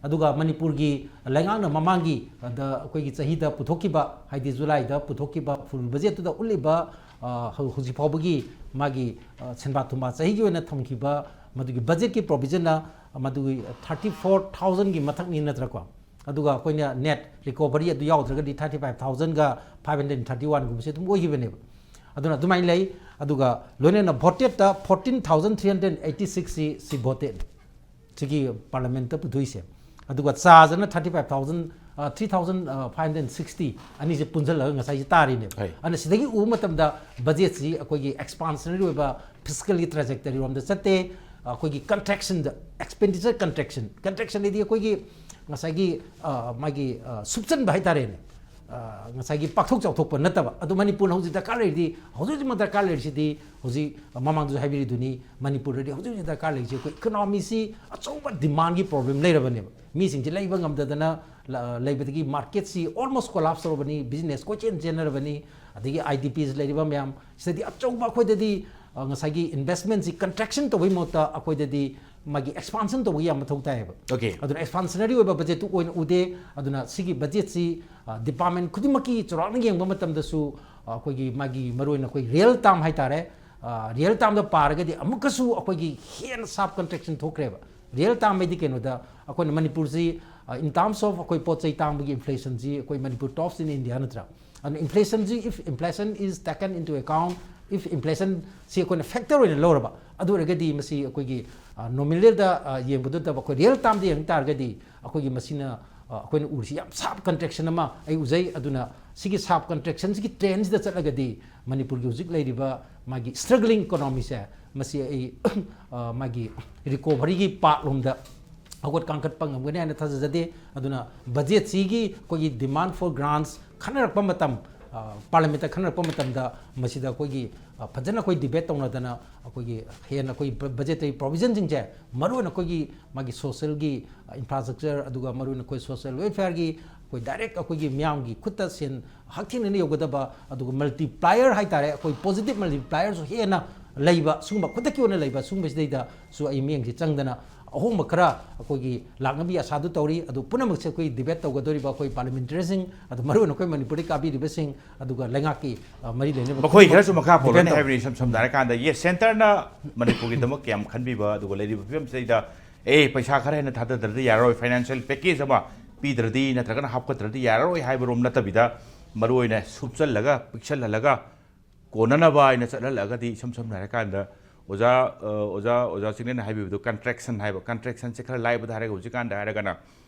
ꯑꯗꯨꯒ ꯃꯅꯤꯄꯨꯔꯒꯤ ꯂꯩꯉꯥꯛꯅ ꯃꯃꯥꯡꯒꯤ, ꯑꯗ, ꯑꯩꯈꯣꯏꯒꯤ ꯆꯍꯤꯗ ꯄꯨꯊꯣꯛꯈꯤꯕ, ꯍꯥꯏꯗꯤ ꯖꯨꯂꯥꯏꯗ ꯄꯨꯊꯣꯛꯈꯤꯕ full budget ꯇꯨꯗ ꯎꯠꯂꯤꯕ, ꯑ, ꯍꯧ-, ꯍꯧꯖꯤꯛ ꯐꯥꯎꯕꯒꯤ ꯃꯥꯒꯤ, ꯑ, ꯁꯦꯟꯕꯥ ꯊꯨꯝꯕꯥ ꯆꯍꯤꯒꯤ ꯑꯣꯏꯅ ꯊꯝꯈꯤꯕ ꯃꯗꯨꯒꯤ budget ꯀꯤ provision ꯅ ꯃꯗꯨꯒꯤ thirty four thousand ꯒꯤ ꯃꯊꯛꯅꯤ ꯅꯠꯇ꯭ꯔꯥꯀꯣ? ꯑꯗꯨꯒ ꯑꯩꯈꯣꯏꯅ net recovery ꯑꯗꯨ ꯌꯥꯎꯗ꯭ꯔꯒꯗꯤ thirty five thousand ꯒ five hundred thirty one ꯒꯨꯝꯕꯁꯦ ꯑꯗꯨꯝ ꯑꯣꯏꯈꯤꯕꯅꯦꯕ꯫ ꯑꯗꯨꯅ ꯑꯗꯨꯃꯥꯏꯅ ꯂꯩ꯫ ꯑꯗꯨꯒ ꯂꯣꯏꯅꯅ voted ꯇ fourteen thousand three hundred eighty six ꯁꯤ, ꯁꯤ voted ꯅꯤ꯫ ꯁꯤꯒꯤ parliament ꯇ ꯄꯨꯊꯣꯛꯏꯁꯦ꯫ ꯑꯗꯨꯒ charge ꯅ thirty five thousand, ꯑ, three thousand five hundred sixty, ꯑꯅꯤꯁꯦ ꯄꯨꯟꯁꯤꯜꯂꯒ ꯉꯁꯥꯏꯁꯦ ꯇꯥꯔꯤꯅꯦꯕ꯫ ꯍꯣꯏ꯫ ꯑꯗꯨꯅ ꯁꯤꯗꯒꯤ ꯎꯕ ꯃꯇꯝꯗ budget ꯁꯤ ꯑꯩꯈꯣꯏꯒꯤ expansionary ꯑꯣꯏꯕ fiscal ꯒꯤ trajectory ꯔꯣꯝꯗ ꯆꯠꯇꯦ꯫ ꯑꯩꯈꯣꯏꯒꯤ contraction ꯗ, expenditure contraction, contraction ꯍꯥꯏꯗꯤ ꯑꯩꯈꯣꯏꯒꯤ ꯉꯁꯥꯏꯒꯤ, ꯑ, ꯃꯥꯒꯤ, ꯑ, ꯁꯨꯞꯆꯟꯕ ꯍꯥꯏꯇꯥꯔꯦꯅꯦ꯫ ꯑ, ꯉꯁꯥꯏꯒꯤ ꯄꯥꯛꯊꯣꯛ ꯆꯥꯎꯊꯣꯛꯄ ꯅꯠꯇꯕ꯫ ꯑꯗꯨ ꯃꯅꯤꯄꯨꯔꯅ ꯍꯧꯖꯤꯛ ꯗꯔꯀꯥꯔ ꯂꯩꯔꯤꯗꯤ, ꯍꯧꯖꯤꯛ ꯍꯧꯖꯤꯛꯃꯛ ꯗꯔꯀꯥꯔ ꯂꯩꯔꯤꯁꯤꯗꯤ, ꯍꯧꯖꯤꯛ ꯃꯃꯥꯡꯗꯁꯨ ꯍꯥꯏꯕꯤꯔꯤꯗꯨꯅꯤ, ꯃꯅꯤꯄꯨꯔꯗꯗꯤ ꯍꯧꯖꯤꯛ ꯍꯧꯖꯤꯛ ꯗꯔꯀꯥꯔ ꯂꯩꯔꯤꯁꯦ ꯑꯩꯈꯣꯏ economy ꯁꯤ ꯑꯆꯧꯕ demand ꯒꯤ problem ꯂꯩꯔꯕꯅꯦꯕ꯫ ꯃꯤꯁꯤꯡꯁꯦ ꯂꯩꯕ ꯉꯝꯗꯗꯅ ꯂ-, ꯂꯩꯕꯗꯒꯤ market ꯁꯤ almost collapse ꯇꯧꯔꯕꯅꯤ, business ꯀꯣꯏꯆꯦꯟ ꯆꯦꯟꯅꯔꯕꯅꯤ, ꯑꯗꯒꯤ I D Ps ꯂꯩꯔꯤꯕ ꯃꯌꯥꯝ, ꯁꯤꯗꯗꯤ ꯑꯆꯧꯕ ꯑꯩꯈꯣꯏꯗꯗꯤ, ꯑ, ꯉꯁꯥꯏꯒꯤ investment ꯁꯤ contraction ꯇꯧꯕꯒꯤ ꯃꯍꯨꯠꯇ ꯑꯩꯈꯣꯏꯗꯗꯤ ꯃꯥꯒꯤ expansion ꯇꯧꯕꯒꯤ ꯌꯥꯝ ꯃꯊꯧ ꯇꯥꯏꯌꯦꯕ꯫ Okay꯫ ꯑꯗꯨꯅ expansionary ꯑꯣꯏꯕ budget ꯇꯨ ꯑꯣꯏꯅ ꯎꯗꯦ꯫ ꯑꯗꯨꯅ ꯁꯤꯒꯤ budget ꯁꯤ, ꯑ, department ꯈꯨꯗꯤꯡꯃꯛꯀꯤ ꯆꯥꯎꯔꯥꯛꯅ ꯌꯦꯡꯕ ꯃꯇꯝꯗꯁꯨ, ꯑ, ꯑꯩꯈꯣꯏꯒꯤ ꯃꯥꯒꯤ ꯃꯔꯨꯑꯣꯏꯅ ꯑꯩꯈꯣꯏ real term ꯍꯥꯏꯇꯥꯔꯦ, ꯑ, real term ꯗ ꯄꯥꯔꯒꯗꯤ ꯑꯃꯨꯛꯀꯁꯨ ꯑꯩꯈꯣꯏꯒꯤ ꯍꯦꯟꯅ sharp contraction ꯊꯣꯛꯈ꯭ꯔꯦꯕ꯫ Real term ꯍꯥꯏꯗꯤ ꯀꯩꯅꯣꯗ, ꯑꯩꯈꯣꯏꯅ ꯃꯅꯤꯄꯨꯔꯁꯤ, ꯑ, in terms of ꯑꯩꯈꯣꯏ ꯄꯣꯠ ꯆꯩ ꯇꯥꯡꯕꯒꯤ inflation ꯁꯤ ꯑꯩꯈꯣꯏ ꯃꯅꯤꯄꯨꯔ tops in India ꯅꯠꯇ꯭ꯔꯥ? ꯑꯗꯨꯅ inflation ꯁꯤ, if inflation is taken into account, if inflation ꯁꯤ ꯑꯩꯈꯣꯏꯅ factor ꯑꯣꯏꯅ ꯂꯧꯔꯕ, ꯑꯗꯨ ꯑꯣꯏꯔꯒꯗꯤ ꯃꯁꯤ ꯑꯩꯈꯣꯏꯒꯤ ꯅꯣꯃꯤꯅꯦꯜꯗ ꯌꯦꯡꯕꯗꯨ ꯅꯠꯇꯕ ꯑꯩꯈꯣꯏ ꯔꯤꯌꯦꯜ ꯇꯥꯝꯗ ꯌꯦꯡ ꯇꯥꯔꯒꯗꯤ ꯑꯩꯈꯣꯏꯒꯤ ꯃꯁꯤꯅ ꯑ, ꯑꯩꯈꯣꯏꯅ ꯎꯔꯤꯁꯤ ꯌꯥꯝ ꯁꯥꯔꯞ ꯀꯟꯇ꯭ꯔꯦꯛꯁꯟ ꯑꯃ ꯑꯩ ꯎꯖꯩ꯫ ꯑꯗꯨꯅ ꯁꯤꯒꯤ ꯁꯥꯔꯞ ꯀꯟꯇ꯭ꯔꯦꯛꯁꯟꯁꯤꯒꯤ ꯇ꯭ꯔꯦꯟꯁꯤꯗ ꯆꯠꯂꯒꯗꯤ ꯃꯅꯤꯄꯨꯔꯒꯤ ꯍꯧꯖꯤꯛ ꯂꯩꯔꯤꯕ ꯃꯥꯒꯤ ꯁ꯭ꯇ꯭ꯔꯒ꯭ꯂꯤꯡ ꯏꯀꯣꯅꯣꯃꯤꯁꯦ ꯃꯁꯤ ꯑꯩ ꯑ, ꯃꯥꯒꯤ ꯔꯤꯀꯣꯚꯔꯤꯒꯤ ꯄꯥꯠꯂꯣꯝꯗ ꯍꯧꯒꯠ ꯀꯥꯡꯈꯠꯄ ꯉꯝꯒꯅꯤ ꯍꯥꯏꯅ ꯊꯥꯖꯖꯗꯦ꯫ ꯑꯗꯨꯅ ꯕꯖꯦꯠꯁꯤꯒꯤ ꯑꯩꯈꯣꯏꯒꯤ demand for grants ꯈꯟꯅꯔꯛꯄ ꯃꯇꯝ, ꯄꯥꯔꯂꯤꯌꯥꯃꯦꯟꯠꯇ ꯈꯟꯅꯔꯛꯄ ꯃꯇꯝꯗ ꯃꯁꯤꯗ ꯑꯩꯈꯣꯏꯒꯤ ꯐꯖꯅ ꯑꯩꯈꯣꯏ ꯗꯤꯕꯦꯠ ꯇꯧꯅꯗꯅ ꯑꯩꯈꯣꯏꯒꯤ ꯍꯦꯟꯅ ꯑꯩꯈꯣꯏꯒꯤ ꯕꯖꯦꯠꯇꯔꯤ ꯄ꯭ꯔꯣꯕꯤꯖꯟꯁꯤꯡꯁꯦ, ꯃꯔꯨꯑꯣꯏꯅ ꯑꯩꯈꯣꯏꯒꯤ ꯃꯥꯒꯤ ꯁꯣꯁꯤꯌꯦꯜꯒꯤ ꯏꯟꯐ꯭ꯔꯥꯁ꯭ꯇ꯭ꯔꯛꯆꯔ, ꯑꯗꯨꯒ ꯃꯔꯨꯑꯣꯏꯅ ꯑꯩꯈꯣꯏ ꯁꯣꯁꯤꯌꯦꯜ ꯋꯦꯜꯐꯤꯌꯥꯔꯒꯤ ꯑꯩꯈꯣꯏ ꯗꯥꯏꯔꯦꯛ ꯑꯩꯈꯣꯏꯒꯤ ꯃꯤꯌꯥꯝꯒꯤ ꯈꯨꯠꯇ ꯁꯦꯟ ꯍꯛꯊꯦꯡꯅꯅ ꯌꯧꯒꯗꯕ, ꯑꯗꯨꯒ ꯃꯜꯇꯤꯄ꯭ꯂꯥꯏꯌꯔ ꯍꯥꯏꯇꯥꯔꯦ, ꯑꯩꯈꯣꯏ ꯄꯣꯖꯤꯇꯤꯚ ꯃꯜꯇꯤꯄ꯭ꯂꯥꯏꯌꯔꯁꯨ ꯍꯦꯟꯅ ꯂꯩꯕ, ꯁꯤꯒꯨꯝꯕ ꯈꯨꯗꯛꯀꯤ ꯑꯣꯏꯅ ꯂꯩꯕ ꯁꯤꯒꯨꯝꯕꯁꯤꯗꯩꯗꯁꯨ ꯑꯩ ꯃꯤꯠꯌꯦꯡꯁꯤ ꯆꯪꯗꯅ ꯑꯍꯣꯡꯕ ꯈꯔ ꯑꯩꯈꯣꯏꯒꯤ ꯂꯥꯛꯅꯕꯒꯤ ꯑꯁꯥꯗꯨ ꯇꯧꯔꯤ꯫ ꯑꯗꯨ ꯄꯨꯝꯅꯃꯛꯁꯦ ꯑꯩꯈꯣꯏ ꯗꯤꯕꯦꯠ ꯇꯧꯒꯗꯧꯔꯤꯕ ꯑꯩꯈꯣꯏ ꯄꯥꯔꯂꯤꯌꯥꯃꯦꯟꯇꯔꯤꯁꯤꯡ, ꯑꯗꯨ ꯃꯔꯨꯑꯣꯏꯅ ꯑꯩꯈꯣꯏ ꯃꯅꯤꯄꯨꯔꯗꯒꯤ ꯀꯥꯕꯤꯔꯤꯕꯁꯤꯡ, ꯑꯗꯨꯒ ꯂꯩꯉꯥꯛꯀꯤ ꯑ, ꯃꯔꯤ ꯂꯩꯅꯕ ꯃꯈꯣꯏ ꯈꯨꯗꯤꯡꯃꯛ ꯈꯔꯁꯨ ꯃꯈꯥ ꯗꯤꯕꯦꯠ ꯄꯣꯜꯂꯅꯤ ꯇꯧ- ꯍꯥꯏꯕꯅꯤ꯫ ꯏꯁꯝ ꯁꯝꯅ ꯍꯥꯏꯔꯀꯥꯟꯗ, ꯌꯦꯁ, ꯁꯦꯟꯇꯔꯅ ꯃꯅꯤꯄꯨꯔꯒꯤꯗꯃꯛ ꯀꯌꯥꯝ ꯈꯟꯕꯤꯕ, ꯑꯗꯨꯒ ꯂꯩꯔꯤꯕ ꯐꯤꯕꯝꯁꯤꯗꯩꯗ ꯑꯦ, ꯄꯩꯁꯥ ꯈꯔ ꯍꯦꯟꯅ ꯊꯥꯗꯗ꯭ꯔꯗꯤ ꯌꯥꯔꯔꯣꯏ, ꯐꯥꯏꯅꯥꯟꯁꯤꯌꯦꯜ ꯄꯦꯀꯦꯖ ꯑꯃ ꯄꯤꯗ꯭ꯔꯗꯤ ꯅꯠꯇ꯭ꯔꯒꯅ ꯍꯥꯞꯀꯠꯇ꯭ꯔꯗꯤ ꯌꯥꯔꯔꯣꯏ ꯍꯥꯏꯕꯔꯣꯝ ꯅꯠꯇꯕꯤꯗ, ꯃꯔꯨꯑꯣꯏꯅ ꯁꯨꯞꯆꯜꯂꯒ ꯄꯤꯛꯁꯜꯍꯜꯂꯒ ꯀꯣꯟꯅꯅꯕ ꯍꯥꯏꯅ ꯆꯠꯍꯜꯂꯒꯗꯤ, ꯏꯁꯝ ꯁꯝꯅ ꯍꯥꯏꯔꯀꯥꯟꯗ, ꯑꯣꯖꯥ, ꯑ, ꯑꯣꯖꯥ, ꯑꯣꯖꯥ ꯆꯤꯡꯂꯦꯟꯅ ꯍꯥꯏꯕꯤꯕꯗꯣ, ꯀꯟꯇ꯭ꯔꯦꯛꯁꯟ ꯍꯥꯏꯕ, ꯀꯟꯇ꯭ꯔꯦꯛꯁꯟꯁꯦ ꯈꯔ ꯂꯥꯏꯕꯗ ꯍꯥꯏꯔꯒ ꯍꯧꯖꯤꯛꯀꯥꯟꯗ ꯍꯥꯏꯔꯒꯅ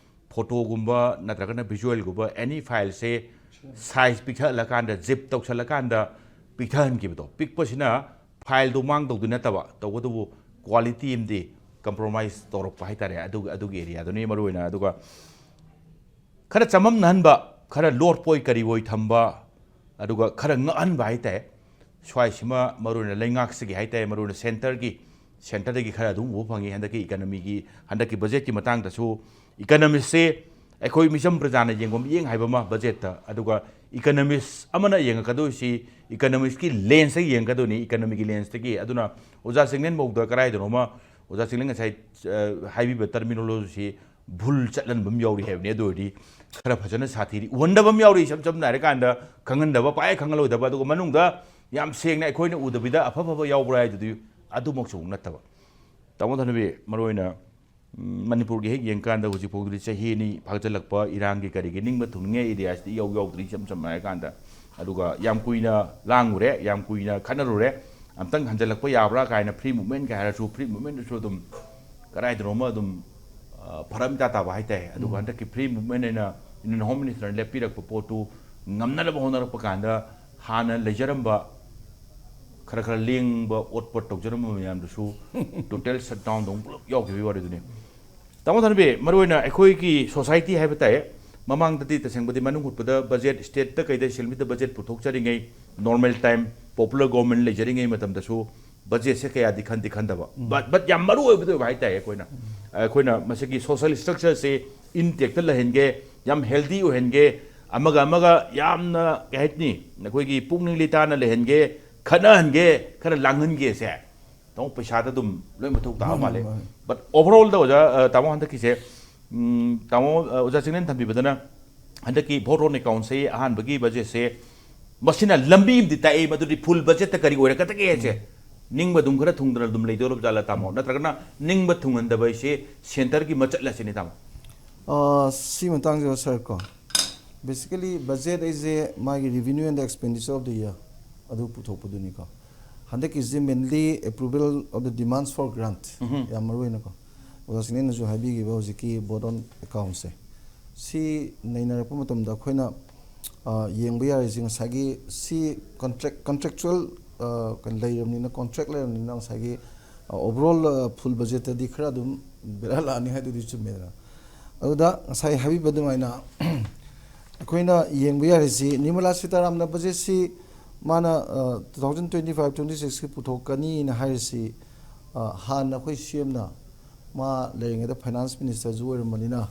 ꯐꯣꯇꯣꯒꯨꯝꯕ ꯅꯠꯇ꯭ꯔꯒꯅ ꯚꯤꯖꯨꯋꯦꯜꯒꯨꯝꯕ ꯑꯦꯅꯤ ꯐꯥꯏꯜꯁꯦ ꯁꯥꯏꯖ ꯄꯤꯛꯊꯍꯜꯂꯀꯥꯟꯗ, ꯖꯤꯞ ꯇꯧꯁꯜꯂꯀꯥꯟꯗ ꯄꯤꯛꯊꯍꯟꯈꯤꯕꯗꯣ, ꯄꯤꯛꯄꯁꯤꯅ ꯐꯥꯏꯜꯗꯣ ꯃꯥꯡꯗꯧꯗꯤ ꯅꯠꯇꯕ, ꯇꯧꯕꯇꯕꯨ ꯀ꯭ꯋꯥꯂꯤꯇꯤ ꯑꯃꯗꯤ ꯀꯝꯄ꯭ꯔꯣꯃꯥꯏꯁ ꯇꯧꯔꯛꯄ ꯍꯥꯏꯇꯥꯔꯦ꯫ ꯑꯗꯨꯒꯤ, ꯑꯗꯨꯒꯤ ꯑꯦꯔꯤꯌꯥꯗꯨꯅꯤ ꯃꯔꯨꯑꯣꯏꯅ꯫ ꯑꯗꯨꯒ ꯈꯔ ꯆꯃꯝꯅꯍꯟꯕ, ꯈꯔ ꯂꯣꯠꯄꯣꯏ ꯀꯔꯤꯑꯣꯏ ꯊꯝꯕ, ꯑꯗꯨꯒ ꯈꯔ ꯉꯛꯍꯟꯕ ꯍꯥꯏꯇꯥꯔꯦ꯫ ꯁ꯭ꯋꯥꯏꯁꯤꯃ ꯃꯔꯨꯑꯣꯏꯅ ꯂꯩꯉꯥꯛꯁꯤꯒꯤ ꯍꯥꯏꯇꯥꯔꯦ, ꯃꯔꯨꯑꯣꯏꯅ ꯁꯦꯟꯇꯔꯒꯤ, ꯁꯦꯟꯇꯔꯗꯒꯤ ꯈꯔ ꯑꯗꯨꯝ ꯎꯕ ꯐꯪꯉꯤ꯫ ꯍꯟꯗꯛꯀꯤ ꯏꯀꯅꯃꯤꯒꯤ, ꯍꯟꯗꯛꯀꯤ ꯕꯖꯦꯠꯀꯤ ꯃꯇꯥꯡꯗꯁꯨ ꯏꯀꯅꯣꯃꯤꯁꯁꯦ ꯑꯩꯈꯣꯏ ꯃꯤꯆꯝ ꯄ꯭ꯔꯖꯥꯅ ꯌꯦꯡꯕ ꯃꯤꯠꯌꯦꯡ ꯍꯥꯏꯕ ꯑꯃ ꯕꯖꯦꯠꯇ, ꯑꯗꯨꯒ ꯏꯀꯅꯣꯃꯤꯁ ꯑꯃꯅ ꯌꯦꯡꯉꯛꯀꯗꯣꯏꯁꯤ ꯏꯀꯅꯣꯃꯤꯛꯁꯀꯤ ꯂꯦꯟꯁꯇꯒꯤ ꯌꯦꯡꯉꯛꯀꯗꯣꯏꯅꯤ, ꯏꯀꯅꯣꯃꯤꯛꯀꯤ ꯂꯦꯟꯁꯇꯒꯤ꯫ ꯑꯗꯨꯅ ꯑꯣꯖꯥ ꯆꯤꯡꯂꯦꯟ ꯃꯧꯗ ꯀꯗꯥꯏꯗꯅꯣꯃ ꯑꯣꯖꯥ ꯆꯤꯡꯂꯦꯟ ꯉꯁꯥꯏ, ꯑ, ꯍꯥꯏꯕꯤꯕ ꯇꯔꯃꯤꯅꯣꯂꯣꯖꯤꯁꯤ ꯚꯨꯜ ꯆꯠꯍꯟꯕ ꯑꯃ ꯌꯥꯎꯔꯤ ꯍꯥꯏꯕꯅꯤ꯫ ꯑꯗꯨ ꯑꯣꯏꯔꯗꯤ ꯈꯔ ꯐꯖꯅ ꯁꯥꯊꯤꯔꯤ꯫ ꯎꯍꯟꯗꯕ ꯑꯃ ꯌꯥꯎꯔꯤ, ꯏꯁꯝ ꯁꯝꯅ ꯍꯥꯏꯔꯀꯥꯟꯗ ꯈꯪꯍꯟꯗꯕ, ꯄꯥꯏ ꯈꯪꯍꯜꯂꯣꯏꯗꯕ, ꯑꯗꯨꯒ ꯃꯅꯨꯡꯗ ꯌꯥꯝ ꯁꯦꯡꯅ ꯑꯩꯈꯣꯏꯅ ꯎꯗꯕꯤꯗ ꯑꯐ ꯑꯐꯕ ꯌꯥꯎꯕ꯭ꯔꯥ ꯍꯥꯏꯗꯨꯗꯤ ꯑꯗꯨꯃꯛꯁꯨ ꯑꯃꯨꯛ ꯅꯠꯇꯕ꯫ ꯇꯥꯃꯣ ꯊꯅꯕꯤ, ꯃꯔꯨꯑꯣꯏꯅ, ꯎꯝ, ꯃꯅꯤꯄꯨꯔꯒꯤ ꯍꯦꯛ ꯌꯦꯡꯀꯥꯟꯗ ꯍꯧꯖꯤꯛ ꯐꯥꯎꯗꯗꯤ ꯆꯍꯤ ꯑꯅꯤ ꯐꯥꯖꯤꯜꯂꯛꯄ, ꯏꯔꯥꯡꯒꯤ ꯀꯔꯤꯒꯤ ꯅꯤꯡꯕ ꯊꯨꯡꯅꯤꯡꯉꯥꯏ ꯑꯦꯔꯤꯌꯥꯁꯤꯗꯤ ꯏꯌꯥꯎ ꯌꯥꯎꯗ꯭ꯔꯤ, ꯏꯁꯝ ꯁꯝꯅ ꯍꯥꯏꯔꯀꯥꯟꯗ꯫ ꯑꯗꯨꯒ ꯌꯥꯝ ꯀꯨꯏꯅ ꯂꯥꯡꯉꯨꯔꯦ, ꯌꯥꯝ ꯀꯨꯏꯅ ꯈꯠꯅꯔꯨꯔꯦ, ꯑꯝꯇꯪ ꯍꯟꯖꯜꯂꯛꯄ ꯌꯥꯕ꯭ꯔꯥ ꯀꯥꯏꯅ꯫ Free movement ꯀꯥꯏ ꯍꯥꯏꯔꯁꯨ, free movementꯗꯨꯁꯨ ꯑꯗꯨꯝ ꯀꯗꯥꯏꯗꯅꯣꯃ ꯑꯗꯨꯝ, ꯑ, ꯐꯔꯛ ꯏꯇꯥ ꯇꯥꯕ ꯍꯥꯏꯇꯥꯔꯦ꯫ ꯑꯗꯨꯒ ꯎꯝ꯫ ꯍꯟꯗꯛꯀꯤ free movementꯅ Union Home Ministerꯅ ꯂꯦꯞꯄꯤꯔꯛꯄ ꯄꯣꯠꯇꯨ ꯉꯝꯅꯅꯕ ꯍꯣꯠꯅꯔꯛꯄ ꯀꯥꯟꯗ, ꯍꯥꯟꯅ ꯂꯩꯖꯔꯝꯕ ꯈꯔ ꯈꯔ ꯂꯦꯡꯕ ꯑꯣꯠꯄ ꯇꯧꯖꯔꯝꯕ ꯃꯌꯥꯝꯗꯨꯁꯨ total shutdownꯗ ꯑꯃꯨꯛ ꯄꯨꯂꯞ ꯌꯥꯎꯈꯤꯕꯒꯤ ꯋꯥꯔꯤꯗꯨꯅꯤ꯫ ꯇꯥꯃꯣ ꯊꯅꯕꯤ, ꯃꯔꯨꯑꯣꯏꯅ ꯑꯩꯈꯣꯏꯒꯤ society ꯍꯥꯏꯕ ꯇꯥꯏ, ꯃꯃꯥꯡꯗꯗꯤ ꯇꯁꯦꯡꯕꯗꯤ ꯃꯅꯨꯡ ꯍꯨꯠꯄꯗ budget, stateꯇ ꯀꯩꯗ ꯁꯦꯜꯃꯤꯠꯇ budget ꯄꯨꯊꯣꯛꯆꯔꯤꯉꯩ, normal time, popular government ꯂꯩꯖꯔꯤꯉꯩ ꯃꯇꯝꯗꯁꯨ budgetꯁꯦ ꯀꯌꯥꯗꯤ ꯈꯟꯗꯤ ꯈꯟꯗꯕ꯫ ꯎꯝ꯫ But, but ꯌꯥꯝ ꯃꯔꯨ ꯑꯣꯏꯕꯗꯤ ꯑꯣꯏꯕ ꯍꯥꯏꯇꯥꯔꯦ ꯑꯩꯈꯣꯏꯅ꯫ ꯎꯝ꯫ ꯑꯩꯈꯣꯏꯅ ꯃꯁꯤꯒꯤ social structureꯁꯦ intactꯇ ꯂꯩꯍꯟꯒꯦ, ꯌꯥꯝ healthy ꯑꯣꯏꯍꯟꯒꯦ, ꯑꯃꯒ ꯑꯃꯒ ꯌꯥꯝꯅ, ꯀꯩ ꯍꯥꯏꯅꯤ, ꯑꯩꯈꯣꯏꯒꯤ ꯄꯨꯛꯅꯤꯡ ꯂꯩꯇꯥꯅ ꯂꯩꯍꯟꯒꯦ, ꯈꯠꯅꯍꯟꯒꯦ, ꯈꯔ ꯂꯥꯡꯍꯟꯒꯦꯁꯦ꯫ ꯇꯥꯃꯣ, ꯄꯩꯁꯥꯗ ꯑꯗꯨꯝ ꯂꯣꯏ ꯃꯊꯧ ꯇꯥꯕ ꯃꯥꯅꯦ, ꯃꯥꯜꯂꯦ꯫ ꯃꯥꯅꯦ꯫ But overallꯗ ꯑꯣꯖꯥ, ꯑ, ꯇꯥꯃꯣ, ꯍꯟꯗꯛꯀꯤꯁꯦ, ꯎꯝ, ꯇꯥꯃꯣ, ꯑ, ꯑꯣꯖꯥ ꯆꯤꯡꯂꯦꯟ ꯊꯝꯕꯤꯕꯗꯅ ꯍꯟꯗꯛꯀꯤ vote on accountꯁꯦ ꯑꯍꯥꯟꯕꯒꯤ budgetꯁꯦ ꯃꯁꯤꯅ ꯂꯝꯕꯤ ꯑꯃꯗꯤ ꯇꯥꯛꯏ, ꯃꯗꯨꯗꯤ full budgetꯇ ꯀꯔꯤ ꯑꯣꯏꯔꯛꯀꯗꯒꯦꯁꯦ꯫ ꯎꯝ꯫ ꯅꯤꯡꯕ ꯑꯗꯨꯝ ꯈꯔ ꯊꯨꯡꯗꯅ ꯑꯗꯨꯝ ꯂꯩꯗꯧꯔꯕ ꯖꯥꯠꯂꯥ, ꯇꯥꯃꯣ? ꯎꯝ꯫ ꯅꯠꯇ꯭ꯔꯒꯅ ꯅꯤꯡꯕ ꯊꯨꯡꯍꯟꯗꯕ ꯍꯥꯏꯁꯦ centreꯒꯤ ꯃꯆꯠꯂ ꯁꯤꯅꯤ, ꯇꯥꯃꯣ? ꯑ, ꯁꯤ ꯃꯇꯥꯡꯁꯤꯗ, sir, ꯀꯣ, basically budget ꯑꯩꯁꯦ ꯃꯥꯒꯤ revenue and expenditure of the year ꯑꯗꯨ ꯄꯨꯊꯣꯛꯄꯗꯨꯅꯤꯀꯣ꯫ ꯍꯟꯗꯛꯀꯤꯁꯤ mainly approval of the demands for grant, ꯎꯝꯍꯨꯝ꯫ ꯌꯥꯝ ꯃꯔꯨ ꯑꯣꯏꯅꯀꯣ꯫ ꯑꯣꯖꯥ ꯁꯤꯡꯅꯦꯅꯁꯨ ꯍꯥꯏꯕꯤꯈꯤꯕ ꯍꯧꯖꯤꯛꯀꯤ vote on accountꯁꯦ, ꯁꯤ ꯅꯩꯅꯔꯛꯄ ꯃꯇꯝꯗ ꯑꯩꯈꯣꯏꯅ, ꯑ, ꯌꯦꯡꯕ ꯌꯥꯔꯤꯁꯦ ꯉꯁꯥꯏꯒꯤ ꯁꯤ contract, contractual, ꯑ, ꯀꯩꯅꯣ ꯂꯩꯔꯕꯅꯤꯅ, contract ꯂꯩꯔꯕꯅꯤꯅ ꯉꯁꯥꯏꯒꯤ, ꯑ, overall, ꯑ, full budgetꯇꯗꯤ ꯈꯔ ꯑꯗꯨꯝ ꯕꯦꯔꯥ ꯂꯥꯛꯑꯅꯤ ꯍꯥꯏꯗꯨꯗꯤ ꯆꯨꯝꯃꯦꯗꯅ꯫ ꯑꯗꯨꯗ ꯉꯁꯥꯏ ꯍꯥꯏꯕꯤꯕ ꯑꯗꯨꯃꯥꯏꯅ ꯑꯩꯈꯣꯏꯅ ꯌꯦꯡꯕ ꯌꯥꯔꯤꯁꯤ, ꯅꯤꯔꯃꯂꯥ ꯁꯤꯇꯥꯔꯥꯝꯅ budgetꯁꯤ ꯃꯥꯅ, ꯑ, two thousand twenty five twenty sixꯀꯤ ꯄꯨꯊꯣꯛꯀꯅꯤꯅ ꯍꯥꯏꯔꯤꯁꯤ, ꯑ, ꯍꯥꯟꯅ ꯑꯩꯈꯣꯏ CMꯅ ꯃꯥ ꯂꯩꯔꯤꯉꯩꯗ finance ministerꯁꯨ ꯑꯣꯏꯔꯝꯕꯅꯤꯅ,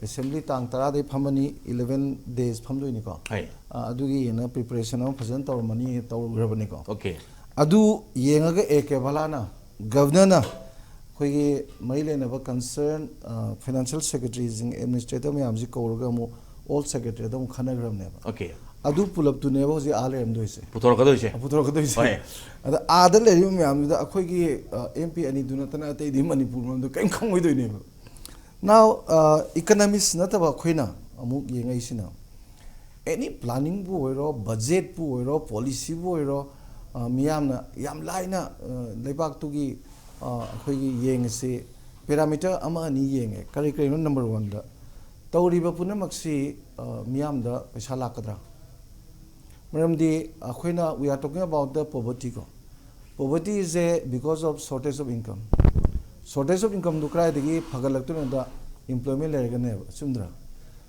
assembly ꯇꯥꯡ ꯇꯔꯥꯗꯩ ꯐꯝꯃꯅꯤ, eleven days ꯐꯝꯗꯣꯏꯅꯤꯀꯣ꯫ ꯍꯣꯏ꯫ ꯑ, ꯑꯗꯨꯒꯤ ꯍꯦꯟꯅ preparation ꯑꯃ ꯐꯖꯅ ꯇꯧꯔꯝꯃꯅꯤ, ꯇꯧꯈ꯭ꯔꯕꯅꯤꯀꯣ꯫ Okay꯫ ꯑꯗꯨ ꯌꯦꯡꯉꯒ A K ꯕꯂꯥꯅ, governorꯅ ꯑꯩꯈꯣꯏꯒꯤ ꯃꯔꯤ ꯂꯩꯅꯕ concern, ꯑ, financial secretaryꯁꯤꯡ, administrator ꯃꯌꯥꯝꯁꯤ ꯀꯧꯔꯒ ꯑꯃꯨꯛ all secretariatꯇ ꯑꯃꯨꯛ ꯈꯟꯅꯈ꯭ꯔꯕꯅꯦꯕ꯫ Okay꯫ ꯑꯗꯨ ꯄꯨꯂꯞꯇꯨꯅꯦꯕ ꯍꯧꯖꯤꯛ ꯑꯥ ꯂꯩꯔꯝꯗꯣꯏꯁꯦ꯫ ꯄꯨꯊꯣꯔꯛꯀꯗꯣꯏꯁꯦ꯫ ꯄꯨꯊꯣꯔꯛꯀꯗꯣꯏꯁꯦ꯫ ꯍꯣꯏ꯫ ꯑꯗ ꯑꯥꯗ ꯂꯩꯔꯤꯕ ꯃꯌꯥꯝꯗꯨꯗ ꯑꯩꯈꯣꯏꯒꯤ, ꯑ, MP ꯑꯅꯤꯗꯨ ꯅꯠꯇꯅ ꯑꯇꯩꯗꯤ ꯃꯅꯤꯄꯨꯔ ꯃꯔꯝꯗ ꯀꯔꯤꯝ ꯈꯪꯉꯣꯏꯗꯣꯏꯅꯦꯕ꯫ Now, ꯑ, economist ꯅꯠꯇꯕ ꯑꯩꯈꯣꯏꯅ ꯑꯃꯨꯛ ꯌꯦꯡꯉꯛꯏꯁꯤꯅ, ꯑꯦꯅꯤ ꯄ꯭ꯂꯥꯅꯤꯡꯕꯨ ꯑꯣꯏꯔꯣ, ꯕꯖꯦꯠꯄꯨ ꯑꯣꯏꯔꯣ, ꯄꯣꯂꯤꯁꯤꯕꯨ ꯑꯣꯏꯔꯣ, ꯑ, ꯃꯤꯌꯥꯝꯅ ꯌꯥꯝ ꯂꯥꯏꯅ, ꯑ, ꯂꯩꯕꯥꯛꯇꯨꯒꯤ, ꯑ, ꯑꯩꯈꯣꯏꯒꯤ ꯌꯦꯡꯉꯤꯁꯤ ꯄꯦꯔꯥꯃꯤꯇꯔ ꯑꯃ ꯑꯅꯤ ꯌꯦꯡꯉꯦ꯫ ꯀꯔꯤ ꯀꯔꯤꯅꯣ? ꯅꯝꯕꯔ ꯋꯥꯟꯗ ꯇꯧꯔꯤꯕ ꯄꯨꯝꯅꯃꯛꯁꯤ, ꯑ, ꯃꯤꯌꯥꯝꯗ ꯄꯩꯁꯥ ꯂꯥꯛꯀꯗ꯭ꯔꯥ? ꯃꯔꯝꯗꯤ ꯑꯩꯈꯣꯏꯅ, we are talking about the poverty ꯀꯣ꯫ Poverty is a because of shortage of income꯫ Shortage of incomeꯗꯨ ꯀꯗꯥꯏꯗꯒꯤ ꯐꯒꯠꯂꯛꯇꯣꯏꯅꯣꯗ? Employment ꯂꯩꯔꯒꯅꯦꯕ, ꯆꯨꯝꯗ꯭ꯔꯥ?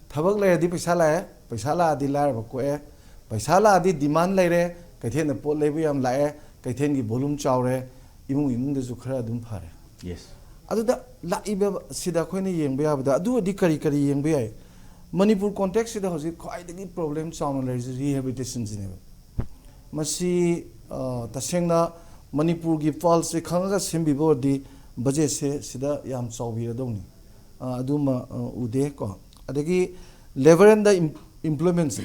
ꯊꯕꯛ ꯂꯩꯔꯗꯤ ꯄꯩꯁꯥ ꯂꯥꯛꯑꯦ, ꯄꯩꯁꯥ ꯂꯥꯛꯑꯗꯤ ꯂꯥꯏꯔꯕ ꯀꯣꯛꯑꯦ, ꯄꯩꯁꯥ ꯂꯥꯛꯑꯗꯤ demand ꯂꯩꯔꯦ, ꯀꯩꯊꯦꯜꯗ ꯄꯣꯠ ꯂꯩꯕ ꯌꯥꯝ ꯂꯥꯛꯑꯦ, ꯀꯩꯊꯦꯜꯒꯤ volume ꯆꯥꯎꯔꯦ, ꯏꯃꯨꯡ ꯏꯃꯨꯡꯗꯁꯨ ꯈꯔ ꯑꯗꯨꯝ ꯐꯔꯦ꯫ Yes꯫ ꯑꯗꯨꯗ ꯂꯥꯛꯏꯕ ꯁꯤꯗ ꯑꯩꯈꯣꯏꯅ ꯌꯦꯡꯕ ꯌꯥꯕꯗ, ꯑꯗꯨ ꯑꯣꯏꯔꯗꯤ ꯀꯔꯤ ꯀꯔꯤ ꯌꯦꯡꯕ ꯌꯥꯏ? ꯃꯅꯤꯄꯨꯔ context ꯁꯤꯗ ꯍꯧꯖꯤꯛ ꯈ꯭ꯋꯥꯏꯗꯒꯤ problem ꯆꯥꯎꯅ ꯂꯩꯔꯤꯁꯤ rehabilitation ꯁꯤꯅꯦꯕ꯫ ꯃꯁꯤ, ꯑ, ꯇꯁꯦꯡꯅ ꯃꯅꯤꯄꯨꯔꯒꯤ pulse ꯁꯦ ꯈꯪꯉꯒ ꯁꯦꯝꯕꯤꯕ ꯑꯣꯏꯔꯗꯤ budget ꯁꯦ ꯁꯤꯗ ꯌꯥꯝ ꯆꯥꯎꯕꯤꯔꯗꯧꯅꯤ꯫ ꯑ, ꯑꯗꯨꯃ, ꯑ, ꯎꯗꯦ ꯀꯣ꯫ ꯑꯗꯒꯤ labour and the em-, employment ꯁꯦ,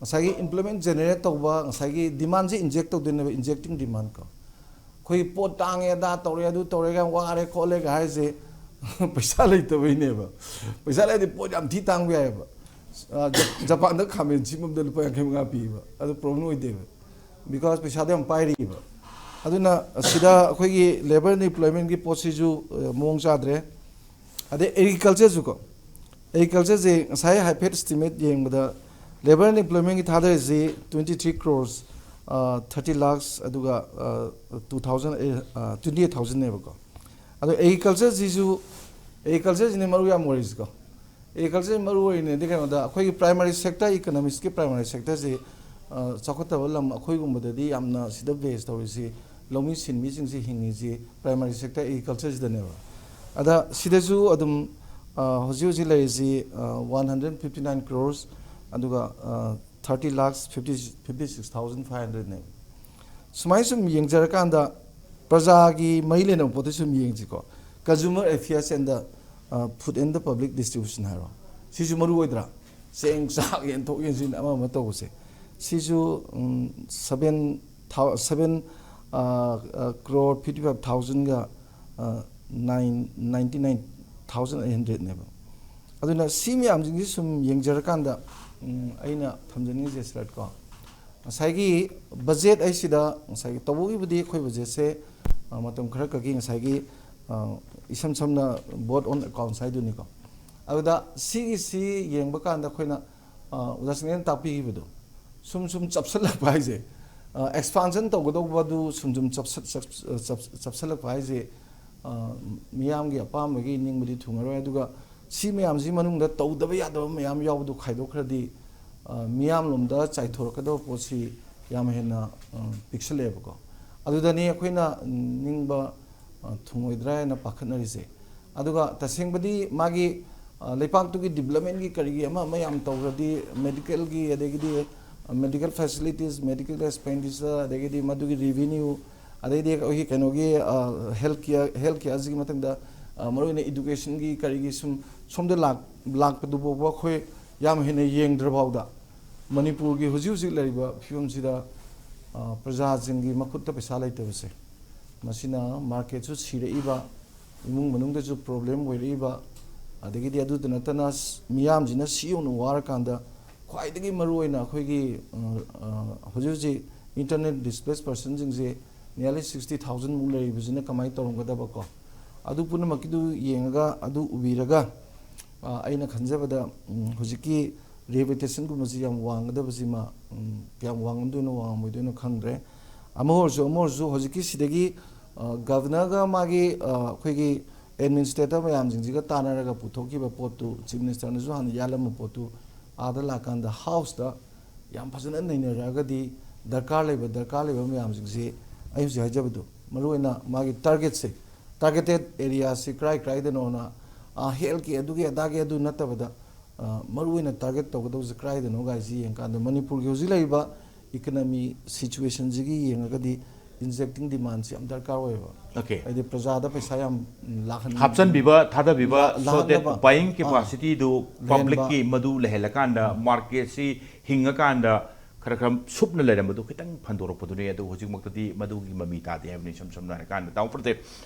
ꯉꯁꯥꯏꯒꯤ employment generate ꯇꯧꯕ, ꯉꯁꯥꯏꯒꯤ demand ꯁꯦ inject ꯇꯧꯗꯣꯏꯅꯦꯕ, injecting demand ꯀꯣ꯫ ꯑꯩꯈꯣꯏ ꯄꯣꯠ ꯇꯥꯡꯉꯦ, ꯑꯗꯥ ꯇꯧꯔꯦ, ꯑꯗꯨ ꯇꯧꯔꯦ, ꯌꯥꯝ ꯋꯥꯔꯦ ꯈꯣꯠꯂꯦꯒ ꯍꯥꯏꯁꯦ ꯄꯩꯁꯥ ꯂꯩꯇꯕꯩꯅꯦꯕ꯫ ꯄꯩꯁꯥ ꯂꯩꯔꯗꯤ ꯄꯣꯠ ꯌꯥꯝ ꯊꯤ ꯇꯥꯡꯕ ꯌꯥꯏꯑꯕ꯫ ꯑ, ꯖ-, ꯖꯄꯥꯟꯗ ꯈꯥꯃꯦꯟ ꯑꯁꯤꯟꯕ ꯑꯃꯗ ꯂꯨꯄꯥ ꯌꯥꯡꯈꯩ ꯃꯉꯥ ꯄꯤꯕ, ꯑꯗꯨ problem ꯑꯣꯏꯗꯦꯕ, because ꯄꯩꯁꯥꯗꯣ ꯌꯥꯝ ꯄꯥꯏꯔꯤꯕ꯫ ꯑꯗꯨꯅ ꯁꯤꯗ ꯑꯩꯈꯣꯏꯒꯤ labour and employment ꯀꯤ ꯄꯣꯠꯁꯤꯁꯨ, ꯑ, ꯃꯑꯣꯡ ꯆꯥꯗ꯭ꯔꯦ꯫ ꯑꯗꯩ agriculture ꯁꯨ ꯀꯣ, agriculture ꯁꯦ ꯉꯁꯥꯏ ꯍꯥꯏꯐꯦꯠ estimate ꯌꯦꯡꯕꯗ labour and employment ꯀꯤ ꯊꯥꯗꯔꯤꯁꯤ twenty three crores, ꯑ, thirty lakhs, ꯑꯗꯨꯒ, ꯑ, two thousand, ꯑ, twenty eight thousand ꯅꯦꯕꯀꯣ꯫ ꯑꯗꯣ agriculture ꯁꯤꯁꯨ, agriculture ꯁꯤꯅꯦ ꯃꯔꯨ ꯌꯥꯝ ꯑꯣꯏꯔꯤꯁꯤꯀꯣ꯫ Agriculture ꯃꯔꯨ ꯑꯣꯏꯔꯤꯅꯦꯗꯤ ꯀꯩꯅꯣꯗ, ꯑꯩꯈꯣꯏꯒꯤ primary sector economics ꯀꯤ primary sector ꯁꯤ, ꯑ, ꯆꯥꯎꯈꯠꯇꯕ ꯂꯝ ꯑꯩꯈꯣꯏꯒꯨꯝꯕꯗꯗꯤ ꯌꯥꯝꯅ ꯁꯤꯗ base ꯇꯧꯔꯤꯁꯤ, ꯂꯧꯃꯤ ꯁꯤꯟꯃꯤꯁꯤꯡꯁꯤ ꯍꯤꯡꯉꯤꯁꯤ primary sector agriculture ꯁꯤꯗꯅꯦꯕ꯫ ꯑꯗ ꯁꯤꯗꯁꯨ ꯑꯗꯨꯝ, ꯑ, ꯍꯧꯖꯤꯛ ꯍꯧꯖꯤꯛ ꯂꯩꯔꯤꯁꯤ, ꯑ, one hundred fifty nine crores, ꯑꯗꯨꯒ, ꯑ, thirty lakhs fifty, fifty six thousand five hundred ꯅꯦꯕ꯫ ꯁꯨꯃꯥꯏꯅ ꯁꯨꯝ ꯌꯦꯡꯖꯔꯀꯥꯟꯗ ꯄ꯭ꯔꯖꯥꯒꯤ ꯃꯔꯤ ꯂꯩꯅꯕ ꯄꯣꯠꯇ ꯁꯨꯝ ꯌꯦꯡꯁꯤꯀꯣ꯫ Consumer affairs and the, ꯑ, food and the public distribution ꯍꯥꯏꯔꯣ, ꯁꯤꯁꯨ ꯃꯔꯨ ꯑꯣꯏꯗ꯭ꯔꯥ? ꯆꯦꯡ, ꯆꯥꯛ, ꯌꯦꯟꯊꯣꯛ ꯌꯦꯟꯁꯤꯟ ꯑꯃ ꯑꯃ ꯇꯧꯕꯁꯦ, ꯁꯤꯁꯨ, ꯎꯝ, seven thou-, seven, ꯑ, ꯑ, crore fifty five thousand ꯒ, ꯑ, nine, ninety nine thousand eight hundred ꯅꯦꯕ꯫ ꯑꯗꯨꯅ ꯁꯤ ꯃꯌꯥꯝꯁꯤꯡꯁꯤ ꯁꯨꯝ ꯌꯦꯡꯖꯔꯀꯥꯟꯗ ꯎꯝ, ꯑꯩꯅ ꯊꯝꯖꯅꯤꯡꯉꯤꯁꯦ, ꯁꯔꯠ, ꯀꯣ, ꯉꯁꯥꯏꯒꯤ ꯕꯖꯦꯠ ꯍꯥꯏꯁꯤꯗ, ꯉꯁꯥꯏꯒꯤ ꯇꯧꯕꯒꯤꯕꯨꯗꯤ ꯑꯩꯈꯣꯏ ꯕꯖꯦꯠꯁꯦ, ꯑ, ꯃꯇꯝ ꯈꯔ ꯈꯛꯀꯤ, ꯉꯁꯥꯏꯒꯤ, ꯑ, ꯏꯁꯝ ꯁꯝꯅ vote on accounts ꯍꯥꯏꯗꯨꯅꯤꯀꯣ꯫ ꯑꯗꯨꯗ ꯁꯤꯒꯤꯁꯤ ꯌꯦꯡꯕ ꯀꯥꯟꯗ ꯑꯩꯈꯣꯏꯅ, ꯑ, ꯑꯣꯖꯥ ꯁꯤꯡꯅꯦꯅ ꯇꯥꯛꯄꯤꯈꯤꯕꯗꯣ, ꯁꯨꯝ ꯁꯨꯝ ꯆꯞꯁꯤꯜꯂꯛꯄ ꯍꯥꯏꯁꯦ, ꯑ, expansion ꯇꯧꯒꯗꯧꯕꯗꯨ ꯁꯨꯝ ꯁꯨꯝ ꯆꯞꯁ-, ꯆꯞ-, ꯆꯞ-, ꯆꯞꯁꯤꯜꯂꯛꯄ ꯍꯥꯏꯁꯦ, ꯑ, ꯃꯤꯌꯥꯝꯒꯤ ꯑꯄꯥꯝꯕꯒꯤ ꯅꯤꯡꯕꯗꯤ ꯊꯨꯡꯉꯔꯣꯏ꯫ ꯑꯗꯨꯒ ꯁꯤ ꯃꯌꯥꯝꯁꯤ ꯃꯅꯨꯡꯗ ꯇꯧꯗꯕ ꯌꯥꯗꯕ ꯃꯌꯥꯝ ꯌꯥꯎꯕꯗꯨ ꯈꯥꯏꯗꯣꯛꯈ꯭ꯔꯗꯤ, ꯑ, ꯃꯤꯌꯥꯝꯂꯣꯝꯗ ꯆꯥꯏꯊꯣꯔꯛꯀꯗꯕ ꯄꯣꯠꯁꯤ ꯌꯥꯝ ꯍꯦꯟꯅ, ꯑ, ꯄꯤꯛꯁꯜꯂꯛꯑꯦꯕꯀꯣ꯫ ꯑꯗꯨꯗꯅꯤ ꯑꯩꯈꯣꯏꯅ ꯅꯤꯡꯕ, ꯑ, ꯊꯨꯡꯉꯣꯏꯗ꯭ꯔꯥ ꯍꯥꯏꯅ ꯄꯥꯈꯠꯅꯔꯤꯁꯦ꯫ ꯑꯗꯨꯒ ꯇꯁꯦꯡꯕꯗꯤ ꯃꯥꯒꯤ, ꯑ, ꯂꯩꯄꯥꯛꯇꯨꯒꯤ developmentꯀꯤ ꯀꯔꯤꯒꯤ ꯑꯃ ꯑꯃ ꯌꯥꯝ ꯇꯧꯈ꯭ꯔꯗꯤ, medicalꯒꯤ, ꯑꯗꯒꯤꯗꯤ, ꯑ, medical facilities, medical expenditure, ꯑꯗꯒꯤꯗꯤ ꯃꯗꯨꯒꯤ revenue, ꯑꯗꯩꯗꯤ ꯑꯩꯈꯣꯏꯒꯤ ꯀꯩꯅꯣꯒꯤ, ꯑ, health care, health careꯁꯤꯒꯤ ꯃꯊꯪꯗ, ꯑ, ꯃꯔꯨꯑꯣꯏꯅ educationꯒꯤ ꯀꯔꯤꯒꯤ ꯁꯨꯝ ꯁꯣꯝꯗ ꯂꯥꯛ-, ꯂꯥꯛꯄꯗꯨ ꯐꯥꯎꯕ ꯑꯩꯈꯣꯏ ꯌꯥꯝ ꯍꯦꯟꯅ ꯌꯦꯡꯗ꯭ꯔꯐꯥꯎꯗ ꯃꯅꯤꯄꯨꯔꯒꯤ ꯍꯧꯖꯤꯛ ꯍꯧꯖꯤꯛ ꯂꯩꯔꯤꯕ ꯐꯤꯕꯝꯁꯤꯗ, ꯑ, ꯄ꯭ꯔꯖꯥꯁꯤꯡꯒꯤ ꯃꯈꯨꯠꯇ ꯄꯩꯁꯥ ꯂꯩꯇꯕꯁꯦ, ꯃꯁꯤꯅ marketꯁꯨ ꯁꯤꯔꯛꯏꯕ, ꯏꯃꯨꯡ ꯃꯅꯨꯡꯗꯁꯨ problem ꯑꯣꯏꯔꯛꯏꯕ, ꯑꯗꯒꯤꯗꯤ ꯑꯗꯨꯗ ꯅꯠꯇꯅ ꯁ-, ꯃꯤꯌꯥꯝꯁꯤꯅ ꯁꯤ ꯌꯧꯅ ꯋꯥꯔꯀꯥꯟꯗ ꯈ꯭ꯋꯥꯏꯗꯒꯤ ꯃꯔꯨꯑꯣꯏꯅ ꯑꯩꯈꯣꯏꯒꯤ, ꯑ, ꯑ, ꯍꯧꯖꯤꯛ ꯍꯧꯖꯤꯛ internally displaced personꯁꯤꯡꯁꯦ nearly sixty thousand ꯃꯨꯛ ꯂꯩꯔꯤꯕꯁꯤꯅ ꯀꯃꯥꯏꯅ ꯇꯧꯔꯝꯒꯗꯕ ꯀꯣ? ꯑꯗꯨ ꯄꯨꯝꯅꯃꯛꯀꯤꯗꯨ ꯌꯦꯡꯉꯒ, ꯑꯗꯨ ꯎꯕꯤꯔꯒ, ꯑ, ꯑꯩꯅ ꯈꯟꯖꯕꯗ, ꯎꯝ, ꯍꯧꯖꯤꯛꯀꯤ rehabilitationꯒꯨꯝꯕꯁꯤ ꯌꯥꯝ ꯋꯥꯡꯒꯗꯕꯁꯤꯃ, ꯎꯝ, ꯀꯌꯥꯝ ꯋꯥꯡꯉꯝꯗꯣꯏꯅꯣ, ꯋꯥꯡꯉꯝꯃꯣꯏꯗꯣꯏꯅꯣ ꯈꯪꯗ꯭ꯔꯦ꯫ ꯑꯃ ꯑꯣꯏꯔꯁꯨ, ꯑꯃ ꯑꯣꯏꯔꯁꯨ, ꯍꯧꯖꯤꯛꯀꯤ ꯁꯤꯗꯒꯤ, ꯑ, governorꯒ ꯃꯥꯒꯤ, ꯑ, ꯑꯩꯈꯣꯏꯒꯤ administrator ꯃꯌꯥꯝꯁꯤꯡꯁꯤꯒ ꯇꯥꯟꯅꯔꯒ ꯄꯨꯊꯣꯛꯈꯤꯕ ꯄꯣꯠꯇꯨ, chief ministerꯅꯁꯨ ꯍꯥꯟꯅ ꯌꯥꯜꯂꯝꯕ ꯄꯣꯠꯇꯨ, ꯑꯥꯗ ꯂꯥꯛꯀꯥꯟꯗ houseꯇ ꯌꯥꯝ ꯐꯖꯅ ꯅꯩꯅꯔꯛꯑꯒꯗꯤ, ꯗꯔꯀꯥꯔ ꯂꯩꯕ, ꯗꯔꯀꯥꯔ ꯂꯩꯕ ꯃꯌꯥꯝꯁꯤꯡꯁꯤ, ꯑꯩ ꯍꯧꯖꯤꯛ ꯍꯥꯏꯖꯕꯗꯣ, ꯃꯔꯨꯑꯣꯏꯅ ꯃꯥꯒꯤ targetꯁꯦ, targeted areaꯁꯤ ꯀꯔꯥꯏ ꯀꯔꯥꯏꯗꯅꯣꯅ, ꯑ, healthꯀꯤ, ꯑꯗꯨꯒꯤ, ꯑꯗꯥꯒꯤ, ꯑꯗꯨ ꯅꯠꯇꯕꯗ, ꯑ, ꯃꯔꯨꯑꯣꯏꯅ target ꯇꯧꯒꯗꯧꯕꯁꯦ ꯀꯗꯥꯏꯗꯅꯣ ꯒꯥꯏꯁꯤ ꯌꯦꯡꯀꯥꯟꯗ, ꯃꯅꯤꯄꯨꯔꯒꯤ ꯍꯧꯖꯤꯛ ꯂꯩꯔꯤꯕ economy situationꯁꯤꯒꯤ ꯌꯦꯡꯉꯒꯗꯤ injecting demandꯁꯤ ꯌꯥꯝ ꯗꯔꯀꯥꯔ ꯑꯣꯏꯌꯦꯕ꯫ Okay. ꯍꯥꯏꯗꯤ ꯄ꯭ꯔꯖꯥꯗ ꯄꯩꯁꯥ ꯌꯥꯝ ꯂꯥꯛꯍꯟ-, ꯍꯥꯞꯆꯟꯕꯤꯕ, ꯊꯥꯗꯕꯤꯕ, ꯂꯥ-, so that ꯂꯥꯛꯍꯟꯅꯕ, buying ꯑꯥ, capacityꯗꯨ ꯂꯩꯍꯟꯕ꯫ Publicꯀꯤ ꯃꯗꯨ ꯂꯩꯍꯜꯂꯀꯥꯟꯗ ꯎꯝ꯫ Marketꯁꯤ ꯍꯤꯡꯉꯀꯥꯟꯗ ꯈꯔ ꯈꯔ ꯁꯨꯞꯅ ꯂꯩꯔꯝꯕꯗꯨ ꯈꯤꯇꯪ ꯐꯟꯗꯣꯔꯛꯄꯗꯨꯅꯤ꯫ ꯑꯗꯨ ꯍꯧꯖꯤꯛꯃꯛꯇꯗꯤ ꯃꯗꯨꯒꯤ ꯃꯃꯤ ꯇꯥꯗꯦ ꯍꯥꯏꯕꯅꯤ꯫ ꯏꯁꯝ ꯁꯝꯅ ꯍꯥꯏꯔꯀꯥꯟꯗ, ꯗꯥꯎꯟ ꯐ꯭ꯔꯣꯇꯦꯛ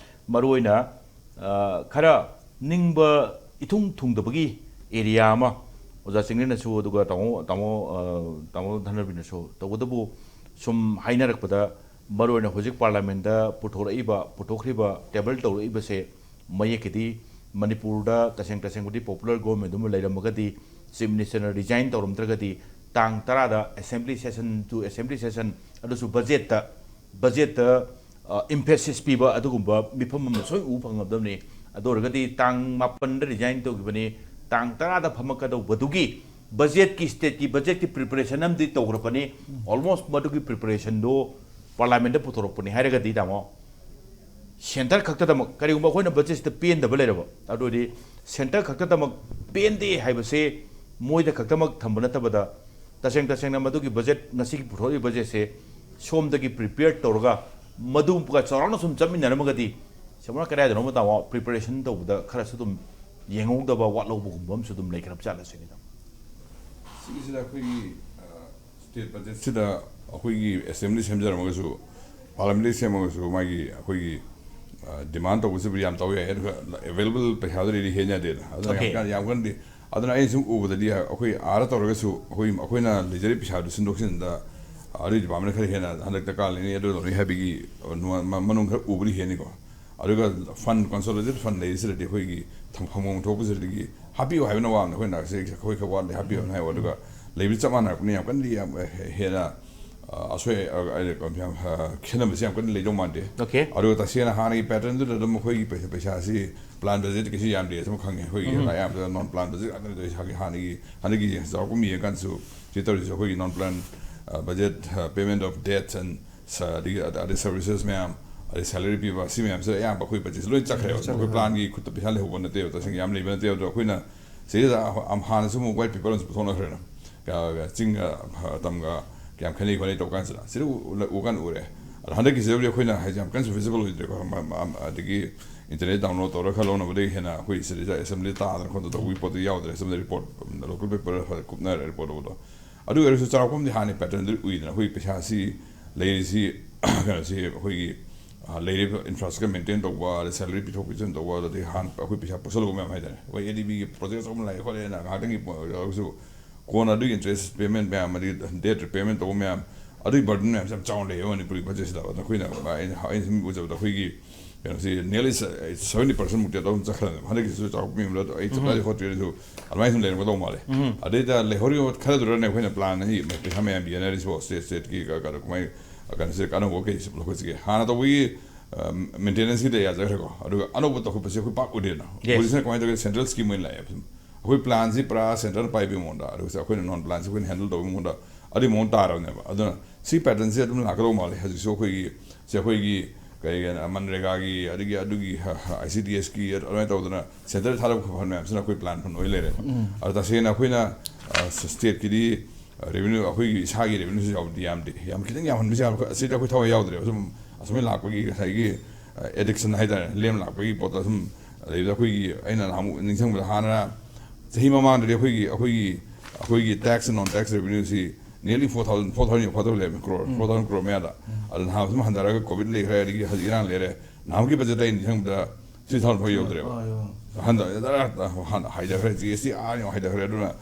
ꯃꯔꯨꯑꯣꯏꯅ, ꯑ, ꯈꯔ ꯅꯤꯡꯕ ꯏꯊꯨꯡ ꯊꯨꯡꯗꯕꯒꯤ area ꯑꯃ ꯑꯣꯖꯥ ꯆꯤꯡꯂꯦꯟꯅꯁꯨ ꯑꯗꯨꯒ ꯇꯥꯃꯣ, ꯇꯥꯃꯣ, ꯑ, ꯇꯥꯃꯣ ꯙꯅꯕꯤꯅꯁꯨ, ꯇꯧꯕꯇꯕꯨ ꯁꯨꯝ ꯍꯥꯏꯅꯔꯛꯄꯗ, ꯃꯔꯨꯑꯣꯏꯅ ꯍꯧꯖꯤꯛ ꯄꯥꯔꯂꯥꯃꯦꯟꯗ ꯄꯨꯊꯣꯔꯛꯏꯕ, ꯄꯨꯊꯣꯛꯈ꯭ꯔꯤꯕ, ꯇꯦꯕꯜ ꯇꯧꯔꯛꯏꯕꯁꯦ ꯃꯌꯦꯛꯀꯤꯗꯤ ꯃꯅꯤꯄꯨꯔꯗ ꯇꯁꯦꯡ ꯇꯁꯦꯡꯕꯗꯤ popular government ꯑꯃ ꯂꯩꯔꯝꯃꯒꯗꯤ, Chief Minister ꯅ resign ꯇꯧꯔꯝꯗ꯭ꯔꯒꯗꯤ, ꯇꯥꯡ ꯇꯔꯥꯗ assembly session to assembly session, ꯑꯗꯨꯁꯨ budget ꯇ, budget ꯇ, ꯑ, emphasis ꯄꯤꯕ ꯑꯗꯨꯒꯨꯝꯕ ꯃꯤꯐꯝ ꯑꯃ ꯁꯣꯏ ꯎꯕ ꯐꯪꯉꯝꯗꯕꯅꯤ꯫ ꯑꯗꯨ ꯑꯣꯏꯔꯒꯗꯤ ꯇꯥꯡ ꯃꯥꯄꯟꯗ resign ꯇꯧꯈꯤꯕꯅꯤ, ꯇꯥꯡ ꯇꯔꯥꯗ ꯐꯝꯃꯛꯀꯗꯧꯕꯗꯨꯒꯤ budget ꯀꯤ, state ꯀꯤ budget ꯀꯤ preparation ꯑꯃꯗꯤ ꯇꯧꯈ꯭ꯔꯕꯅꯤ꯫ Almost ꯃꯗꯨꯒꯤ preparation ꯗꯣ ꯄꯥꯔꯂꯥꯃꯦꯟꯗ ꯄꯨꯊꯣꯔꯛꯄꯅꯤ ꯍꯥꯏꯔꯒꯗꯤ, ꯇꯥꯃꯣ, centre ꯈꯛꯇꯗꯃꯛ, ꯀꯔꯤꯒꯨꯝꯕ ꯑꯩꯈꯣꯏꯅ budget ꯁꯤꯗ ꯄꯦꯟꯗꯕ ꯂꯩꯔꯕ, ꯑꯗꯨ ꯑꯣꯏꯔꯗꯤ centre ꯈꯛꯇꯗꯃꯛ ꯄꯦꯟꯗꯦ ꯍꯥꯏꯕꯁꯦ ꯃꯣꯏꯗ ꯈꯛꯇꯃꯛ ꯊꯝꯕ ꯅꯠꯇꯕꯗ, ꯇꯁꯦꯡ ꯇꯁꯦꯡꯅ ꯃꯗꯨꯒꯤ budget, ꯉꯁꯤꯒꯤ ꯄꯨꯊꯣꯔꯛꯏꯕ budget ꯁꯦ ꯁꯣꯝꯗꯒꯤ prepare ꯇꯧꯔꯒ ꯃꯗꯨꯒ ꯆꯥꯎꯔꯥꯛꯅ ꯁꯨꯝ ꯆꯠꯃꯤꯟꯅꯔꯝꯃꯒꯗꯤ, ꯁꯝꯅ ꯀꯗꯥꯏꯗꯅꯣꯃ, ꯇꯥꯃꯣ, preparation ꯇꯧꯕꯗ ꯈꯔꯁꯨ ꯑꯗꯨꯝ ꯌꯦꯡꯍꯧꯗꯕ, ꯋꯥꯠꯍꯧꯕꯒꯨꯝꯕ ꯑꯃꯁꯨ ꯑꯗꯨꯝ ꯂꯩꯈ꯭ꯔꯕ ꯖꯥꯠꯂ ꯁꯤꯅꯤꯗ꯫ ꯁꯤꯒꯤꯁꯤꯗ ꯑꯩꯈꯣꯏꯒꯤ, ꯑ, state budget ꯁꯤꯗ ꯑꯩꯈꯣꯏꯒꯤ assembly ꯁꯦꯝꯖꯔꯝꯃꯒꯁꯨ, parliamentary ꯁꯦꯝꯃꯒꯁꯨ, ꯃꯥꯒꯤ ꯑꯩꯈꯣꯏꯒꯤ, ꯑ, demand ꯇꯧꯕꯁꯤꯕꯨ ꯌꯥꯝ ꯇꯧ ꯌꯥꯏ, ꯑꯗꯨꯒ available ꯄꯩꯁꯥꯗꯨꯗꯤ ꯍꯦꯟꯅ ꯌꯥꯗꯦꯅ꯫ ꯑꯗꯨꯅ ꯌꯥꯝ Okay. ꯀꯟ-, ꯌꯥꯝ ꯀꯟꯅꯗꯤ, ꯑꯗꯨꯅ ꯑꯩꯅ ꯁꯨꯝ ꯎꯕꯗꯗꯤ ꯑꯩꯈꯣꯏ ꯑꯥꯗ ꯇꯧꯔꯒꯁꯨ ꯑꯩꯈꯣꯏ, ꯑꯩꯈꯣꯏꯅ ꯂꯩꯖꯔꯤꯕ ꯄꯩꯁꯥꯗꯨ ꯁꯤꯟꯗꯣꯛ ꯁꯤꯟꯖꯤꯟꯗ ꯑꯗꯨꯒꯤ department ꯈꯔ ꯍꯦꯟꯅ ꯍꯟꯗꯛ ꯗꯔꯀꯥꯔ ꯂꯩꯅꯤ, ꯑꯗꯨ ꯂꯧꯅꯤ ꯍꯥꯏꯕꯒꯤ, ꯑ, ꯅꯨꯡ-, ꯃ-, ꯃꯅꯨꯡ ꯈꯔ ꯎꯕꯗꯤ ꯍꯦꯟꯅꯤꯀꯣ꯫ ꯑꯗꯨꯒ fund, consolidated fund ꯂꯩꯔꯤꯁꯤꯗꯗꯤ ꯑꯩꯈꯣꯏꯒꯤ ꯊꯝ-, ꯐꯪꯐꯝ ꯊꯣꯛꯄꯁꯤꯗꯒꯤ ꯍꯥꯞꯄꯤꯌꯨ ꯍꯥꯏꯕꯅ ꯋꯥꯕꯅꯤ꯫ ꯑꯩꯈꯣꯏꯅ ꯁꯤ ꯑꯩꯈꯣꯏ ꯈꯔ ꯋꯥꯠꯂꯤ, ꯍꯥꯞꯄꯤꯌꯨ ꯍꯥꯏꯕ, ꯑꯗꯨꯒ ꯂꯩꯕꯗꯤ ꯆꯞ ꯃꯥꯟꯅꯔꯛꯄꯅꯤ, ꯌꯥꯝ ꯀꯟꯅꯗꯤ ꯌꯥꯝ ꯍꯦꯟꯅ, ꯑ, ꯑꯁꯣꯏ, ꯑ, ꯑ, ꯌꯥꯝ, ꯑ, ꯈꯦꯠꯅꯕꯁꯤ ꯌꯥꯝ ꯀꯟꯅ ꯂꯩꯗꯧ ꯃꯥꯟꯗꯦ꯫ Okay. ꯑꯗꯨꯒ ꯇꯁꯦꯡꯅ ꯍꯥꯟꯅꯒꯤ pattern ꯗꯨꯗ ꯑꯗꯨꯝ ꯑꯩꯈꯣꯏꯒꯤ ꯄꯩꯁꯥ, ꯄꯩꯁꯥꯁꯤ plan budget ꯀꯩꯁꯨ ꯌꯥꯝꯗꯦ, ꯑꯁꯨꯝ ꯈꯪꯉꯦ꯫ ꯑꯩꯈꯣꯏꯒꯤ ꯎꯝ꯫ ꯑꯌꯥꯝꯕꯗ non plan budget ꯉꯥꯛꯇꯅꯤ꯫ ꯑꯗꯨ ꯏꯁꯥꯒꯤ ꯍꯥꯟꯅꯒꯤ, ꯍꯟꯗꯛꯀꯤ ꯆꯥꯎꯔꯥꯛꯄ ꯑꯃ ꯌꯦꯡꯀꯥꯟꯗꯁꯨ ꯁꯤ ꯇꯧꯔꯤꯁꯦ ꯑꯩꯈꯣꯏꯒꯤ non plan, ꯑ, budget, ꯑ, payment of debts and ꯁ-, ꯑꯗꯒꯤ ꯑꯗ-, ꯑꯗꯩ services ꯃꯌꯥꯝ, ꯑꯗꯩ salary ꯄꯤꯕ, ꯁꯤ ꯃꯌꯥꯝꯁꯦ ꯑꯌꯥꯝꯕ ꯑꯩꯈꯣꯏ budget ꯁꯦ ꯂꯣꯏ ꯆꯠꯈ꯭ꯔꯦꯕ꯫ ꯆꯠꯈ꯭ꯔꯦ꯫ ꯑꯩꯈꯣꯏ plan ꯒꯤ ꯈꯨꯠꯇ ꯄꯩꯁꯥ ꯂꯩꯍꯧꯕ ꯅꯠꯇꯦꯕ, ꯇꯁꯦꯡꯅ ꯌꯥꯝ ꯂꯩꯕ ꯅꯠꯇꯦꯕ꯫ ꯑꯗꯣ ꯑꯩꯈꯣꯏꯅ ꯁꯤꯗꯩꯗ ꯑ-, ꯑ-, ꯍꯥꯟꯅꯁꯨ ꯑꯃꯨꯛ white paper ꯑꯃꯁꯨ ꯄꯨꯊꯣꯛꯅꯈ꯭ꯔꯦꯅ꯫ ꯀ-, ꯆꯤꯡꯒ, ꯑ, ꯇꯝꯒ ꯀꯌꯥꯝ ꯈꯦꯠꯅꯩ ꯈꯣꯠꯅꯩ ꯇꯧ ꯀꯥꯟꯁꯤꯗ꯫ ꯁꯤꯗ ꯎ-, ꯎ-, ꯎꯀꯥꯟ ꯎꯔꯦ꯫ ꯑꯗꯣ ꯍꯟꯗꯛꯀꯤꯁꯤꯗꯕꯨꯗꯤ ꯑꯩꯈꯣꯏꯅ ꯍꯥꯏꯁꯦ ꯌꯥꯝ ꯀꯟꯅꯁꯨ visible ꯑꯣꯏꯗ꯭ꯔꯦꯀꯣ꯫ ꯃ-, ꯃ-, ꯑꯗꯒꯤ internet download ꯇꯧꯔꯒ ꯈꯔ ꯂꯧꯅꯕꯗꯒꯤ ꯍꯦꯟꯅ ꯑꯩꯈꯣꯏ ꯁꯤꯗꯩꯗ assembly ꯇꯥꯗꯅ ꯈꯣꯠꯇꯅ ꯇꯧꯕꯒꯤ ꯄꯣꯠꯇꯨ ꯌꯥꯎꯗ꯭ꯔꯦ꯫ Assembly report, local paper ꯈꯔ ꯀꯨꯞꯅꯔꯦ report ꯇꯧꯕꯗꯣ꯫ ꯑꯗꯨ ꯑꯣꯏꯔꯁꯨ ꯆꯥꯎꯔꯥꯛꯄ ꯑꯃꯗꯤ ꯍꯥꯟꯅ pattern ꯗꯨ ꯎꯏꯗꯅ, ꯑꯩꯈꯣꯏ ꯄꯩꯁꯥꯁꯤ ꯂꯩꯔꯤꯁꯤ, ꯀꯩꯅꯣꯁꯤ ꯑꯩꯈꯣꯏꯒꯤ, ꯂꯩꯔꯤꯕ ꯏꯟꯐ꯭ꯔꯥꯁ꯭ꯇ꯭ꯔꯛꯆꯔ ꯃꯦꯟꯇꯦꯟ ꯇꯧꯕ, ꯑꯗꯩ ꯁꯦꯂꯔꯤ ꯄꯤꯊꯣꯛ ꯄꯤꯁꯤꯟ ꯇꯧꯕ, ꯑꯗꯩ ꯍꯥꯟꯅ ꯑꯩꯈꯣꯏ ꯄꯩꯁꯥ ꯄꯨꯁꯜꯂꯨꯕ ꯃꯌꯥꯝ ꯍꯥꯏꯇꯥꯔꯦ, ꯑꯩꯈꯣꯏ ꯑꯦ ꯗꯤ ꯕꯤꯒꯤ ꯄ꯭ꯔꯣꯖꯦꯛ ꯑꯆꯧꯕ ꯑꯃ ꯂꯥꯛꯑꯦ ꯈꯣꯠꯂꯦꯅ ꯉꯥꯏꯍꯥꯛꯇꯪꯒꯤ ꯑꯣꯏꯔꯒꯁꯨ ꯀꯣꯟꯅ ꯑꯗꯨꯒꯤ ꯏꯟꯇꯔꯦꯁ ꯄꯦꯃꯦꯟ ꯃꯌꯥꯝ, ꯑꯗꯒꯤ ꯗꯦꯠ ꯔꯤꯄꯦꯃꯦꯟ ꯇꯧꯕ ꯃꯌꯥꯝ, ꯑꯗꯨꯒꯤ ꯕꯔꯗꯟ ꯃꯌꯥꯝꯁꯦ ꯌꯥꯝ ꯆꯥꯎꯅ ꯂꯩꯌꯦꯕ ꯃꯅꯤꯄꯨꯔꯒꯤ ꯕꯖꯦꯠꯁꯤꯗ꯫ ꯑꯗꯣ ꯑꯩꯈꯣꯏꯅ, ꯑꯩꯅ, ꯑꯩꯅ ꯁꯨꯝ ꯎꯖꯕꯗ ꯑꯩꯈꯣꯏꯒꯤ ꯀꯩꯅꯣꯁꯤ nearly seventy percent ꯃꯨꯛꯇꯤ ꯑꯗꯨꯝ ꯆꯠꯈ꯭ꯔꯕꯅꯦꯕ꯫ ꯍꯟꯗꯛꯀꯤꯁꯤꯁꯨ ꯆꯥꯎꯔꯥꯛꯄ ꯃꯤ ꯑꯃꯗ ꯑꯩ ꯆꯞ ꯆꯥꯗꯤ ꯍꯣꯠꯇ꯭ꯔꯦ ꯑꯗꯨꯁꯨ, ꯑꯗꯨꯃꯥꯏꯅ ꯁꯨꯝ ꯂꯩꯔꯝꯒꯗꯧ ꯃꯥꯜꯂꯦ꯫ ꯑꯗꯩꯗ ꯂꯩꯍꯧꯔꯤꯕ ꯈꯔꯗꯨꯗꯅꯦ ꯑꯩꯈꯣꯏꯅ ꯄ꯭ꯂꯥꯟ ꯑꯁꯤ ꯄꯩꯁꯥ ꯃꯌꯥꯝ ꯌꯦꯟꯅꯔꯤꯁꯤꯕꯣ, ꯁ꯭ꯇꯦꯠ ꯁ꯭ꯇꯦꯠꯀꯤ ꯀ-, ꯀꯩꯅꯣ ꯀꯃꯥꯏ, ꯀꯩꯅꯣꯁꯦ ꯑꯅꯧꯕ ꯀꯩ ꯂꯧꯈꯠꯁꯤꯒꯦ꯫ ꯍꯥꯟꯅ ꯇꯧꯕꯒꯤ ꯃꯦꯟꯇꯦꯅꯦꯟꯁꯀꯤꯗ ꯌꯥꯖꯈ꯭ꯔꯦꯀꯣ, ꯑꯗꯨꯒ ꯑꯅꯧꯕ ꯇꯧꯈꯠꯄꯁꯦ ꯑꯩꯈꯣꯏ ꯄꯥꯛ ꯎꯗꯦꯅ꯫ Yes. ꯍꯧꯖꯤꯛꯁꯤꯅ ꯀꯃꯥꯏꯅ ꯇꯧꯒꯦ, ꯁꯦꯟꯇ꯭ꯔꯦꯜ ꯁ꯭ꯀꯤꯝ ꯑꯣꯏꯅ ꯂꯥꯛꯑꯦꯕ꯫ ꯁꯨꯝ ꯑꯩꯈꯣꯏ ꯄ꯭ꯂꯥꯟꯁꯤ ꯄꯨꯔꯥ ꯁꯦꯟꯇꯔꯅ ꯄꯥꯏꯕꯒꯤ ꯃꯑꯣꯡꯗ, ꯑꯗꯨꯒ ꯑꯩꯈꯣꯏꯅ ꯅꯣꯟ ꯄ꯭ꯂꯥꯟꯁꯤ ꯑꯩꯈꯣꯏꯅ ꯍꯦꯟꯗꯜ ꯇꯧꯕꯒꯤ ꯃꯑꯣꯡꯗ, ꯑꯗꯨꯒꯤ ꯃꯑꯣꯡ ꯇꯥꯔꯕꯅꯦꯕ꯫ ꯑꯗꯨꯅ ꯁꯤ ꯄꯦꯇꯔꯟꯁꯦ ꯑꯗꯨꯝ ꯂꯥꯛꯀꯗꯧ ꯃꯥꯜꯂꯦ꯫ ꯍꯧꯖꯤꯛꯁꯨ ꯑꯩꯈꯣꯏꯒꯤ, ꯁꯤ ꯑꯩꯈꯣꯏꯒꯤ ꯀꯩ ꯀꯩꯅꯣ, ꯃꯟꯔꯦꯒꯥꯒꯤ, ꯑꯗꯒꯤ ꯑꯗꯨꯒꯤ, ꯑꯥꯏ ꯁꯤ ꯗꯤ ꯑꯦꯁꯀꯤ ꯑꯗꯨꯃꯥꯏꯅ ꯇꯧꯗꯅ ꯁꯦꯟꯇꯔ ꯊꯥꯗꯕ ꯈꯣꯠꯄ ꯃꯌꯥꯝꯁꯤꯅ ꯑꯩꯈꯣꯏ ꯄ꯭ꯂꯥꯟ ꯐꯟ ꯑꯣꯏ ꯂꯩꯔꯦ꯫ ꯑꯗꯣ ꯇꯁꯦꯡꯅ ꯑꯩꯈꯣꯏꯅ, ꯑ, ꯁ-, ꯁ꯭ꯇꯦꯠꯀꯤꯗꯤ, ꯑ, ꯔꯦꯚꯤꯅ꯭ꯌꯨ, ꯑꯩꯈꯣꯏꯒꯤ ꯏꯁꯥꯒꯤ ꯔꯦꯚꯤꯅ꯭ꯌꯨꯁꯨ ꯌꯥꯎꯗꯤ ꯌꯥꯝꯗꯦ, ꯌꯥꯝ ꯈꯤꯇꯪ ꯌꯥꯝꯍꯟꯕꯁꯨ ꯌꯥꯝ, ꯑꯁꯤꯗ ꯑꯩꯈꯣꯏ ꯊꯋꯥꯏ ꯌꯥꯎꯗ꯭ꯔꯦꯕ꯫ ꯁꯨꯝ ꯑꯁꯨꯃꯥꯏꯅ ꯂꯥꯛꯄꯒꯤ ꯉꯁꯥꯏꯒꯤ, ꯑ, ꯑꯦꯗꯤꯛꯁꯟ ꯍꯥꯏꯇꯥꯔꯦ, ꯂꯦꯝ ꯂꯥꯛꯄꯒꯤ ꯄꯣꯠꯇꯣ ꯁꯨꯝ, ꯑꯗꯩꯗ ꯑꯩꯈꯣꯏꯒꯤ, ꯑꯩꯅ ꯅꯍꯥꯟꯃꯨꯛ ꯅꯤꯡꯁꯤꯡꯕꯗ, ꯍꯥꯟꯅ ꯆꯍꯤ ꯃꯃꯥꯡꯗꯗꯤ ꯑꯩꯈꯣꯏꯒꯤ, ꯑꯩꯈꯣꯏꯒꯤ, ꯑꯩꯈꯣꯏꯒꯤ ꯇꯦꯛꯁ, ꯅꯣꯟ ꯇꯦꯛꯁ ꯔꯦꯚꯤꯅ꯭ꯌꯨꯁꯤ nearly four thousand, four thousand ꯌꯧꯐꯗꯧ ꯂꯩꯔꯝꯃꯦ, ꯀ꯭ꯔꯣꯔ, four thousand ꯀ꯭ꯔꯣꯔ ꯃꯌꯥꯗ꯫ ꯑꯗꯣ ꯅꯍꯥꯟ ꯁꯨꯝ ꯍꯟꯊꯔꯒ ꯀꯣꯚꯤꯗ ꯂꯩꯈ꯭ꯔꯦ, ꯑꯗꯒꯤ ꯍꯧꯖꯤꯛ ꯏꯔꯥꯡ ꯂꯩꯔꯦ, ꯅꯍꯥꯟꯃꯨꯛꯀꯤ ꯕꯖꯦꯠꯇ ꯑꯩꯅ ꯅꯤꯡꯁꯤꯡꯕꯗ three thousand ꯐꯥꯎ ꯌꯧꯗ꯭ꯔꯦꯕ꯫ ꯑꯥ, ꯌꯧ-, ꯍꯟꯗ-, ꯖꯔ ꯍꯟ-, ꯍꯥꯏꯊꯈ꯭ꯔꯦ, ꯖꯤ ꯑꯦꯁ ꯇꯤ ꯑꯥ ꯌꯧ ꯍꯥꯏꯊꯈ꯭ꯔꯦ꯫ ꯑꯗꯨꯅ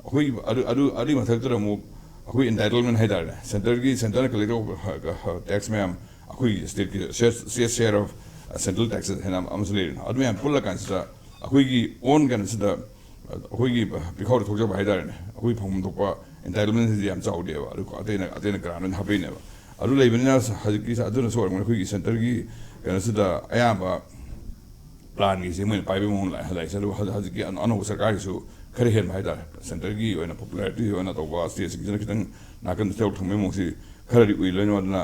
ꯑꯩꯈꯣꯏ ꯑꯗꯨ, ꯑꯗꯨ, ꯑꯗꯨꯒꯤ ꯃꯊꯛꯇꯨꯗ ꯑꯃꯨꯛ ꯑꯩꯈꯣꯏ entitlement ꯍꯥꯏꯇꯥꯔꯦꯅꯦ, ꯁꯦꯟꯇꯔꯒꯤ, ꯁꯦꯟꯇꯔꯅ ꯀꯂꯦꯛ ꯇꯧꯕ, ꯑ, ꯑ, ꯇꯦꯛꯁ ꯃꯌꯥꯝ ꯑꯩꯈꯣꯏꯒꯤ ꯁ꯭ꯇꯦꯠꯀꯤ share, state share of, ꯑ, central taxes ꯍꯥꯏꯅ ꯑꯃꯁꯨ ꯂꯩꯔꯤꯅ, ꯑꯗꯨ ꯃꯌꯥꯝ ꯄꯨꯜꯂ ꯀꯥꯟꯁꯤꯗ ꯑꯩꯈꯣꯏꯒꯤ ꯑꯣꯟ ꯀꯩꯅꯣꯁꯤꯗ ꯑꯩꯈꯣꯏꯒꯤ ꯄꯤꯈꯥꯎꯗ ꯊꯣꯛꯆꯕ ꯍꯥꯏꯇꯥꯔꯦꯅꯦ, ꯑꯩꯈꯣꯏ ꯐꯪꯐꯝ ꯊꯣꯛꯄ entitlementꯁꯤꯗꯤ ꯌꯥꯝ ꯆꯥꯎꯗꯦꯕ, ꯑꯗꯨ ꯑꯇꯩꯅ, ꯑꯇꯩꯅ grant ꯑꯣꯏꯅ ꯍꯥꯞꯄꯛꯏꯅꯦꯕ꯫ ꯑꯗꯨ ꯂꯩꯕꯅꯤꯅ ꯍꯧꯖꯤꯛꯀꯤ, ꯑꯗꯨꯅꯁꯨ ꯑꯣꯏꯔꯝꯒꯅꯤ ꯑꯩꯈꯣꯏꯒꯤ ꯁꯦꯟꯇꯔꯒꯤ ꯀꯩꯅꯣꯁꯤꯗ ꯑꯌꯥꯝꯕ ꯄ꯭ꯂꯥꯟꯒꯤꯁꯦ ꯃꯣꯏꯅ ꯄꯥꯏꯕꯒꯤ ꯃꯑꯣꯡ ꯂꯥꯛꯑꯦ, ꯂꯥꯛꯏꯁꯦ꯫ ꯑꯗꯨꯒ ꯍꯧꯖꯤꯛ, ꯍꯧꯖꯤꯛꯀꯤ ꯑꯅ-, ꯑꯅꯧꯕ ꯁꯔꯀꯥꯔꯒꯤꯁꯨ ꯈꯔ ꯍꯦꯟꯕ ꯍꯥꯏꯇꯥꯔꯦ, ꯁꯦꯟꯇꯔꯒꯤ ꯑꯣꯏꯅ popularity ꯑꯣꯏꯅ ꯇꯧꯕ, ꯁ꯭ꯇꯦꯠꯁꯤꯡꯁꯤꯅ ꯈꯤꯇꯪ ꯅꯥꯀꯟꯗ ꯊꯩꯗꯣꯛ ꯊꯝꯕꯒꯤ ꯃꯑꯣꯡꯁꯤ ꯈꯔꯗꯤ ꯎꯏ꯫ ꯂꯣꯏꯅꯃꯛ ꯑꯗꯨꯅ,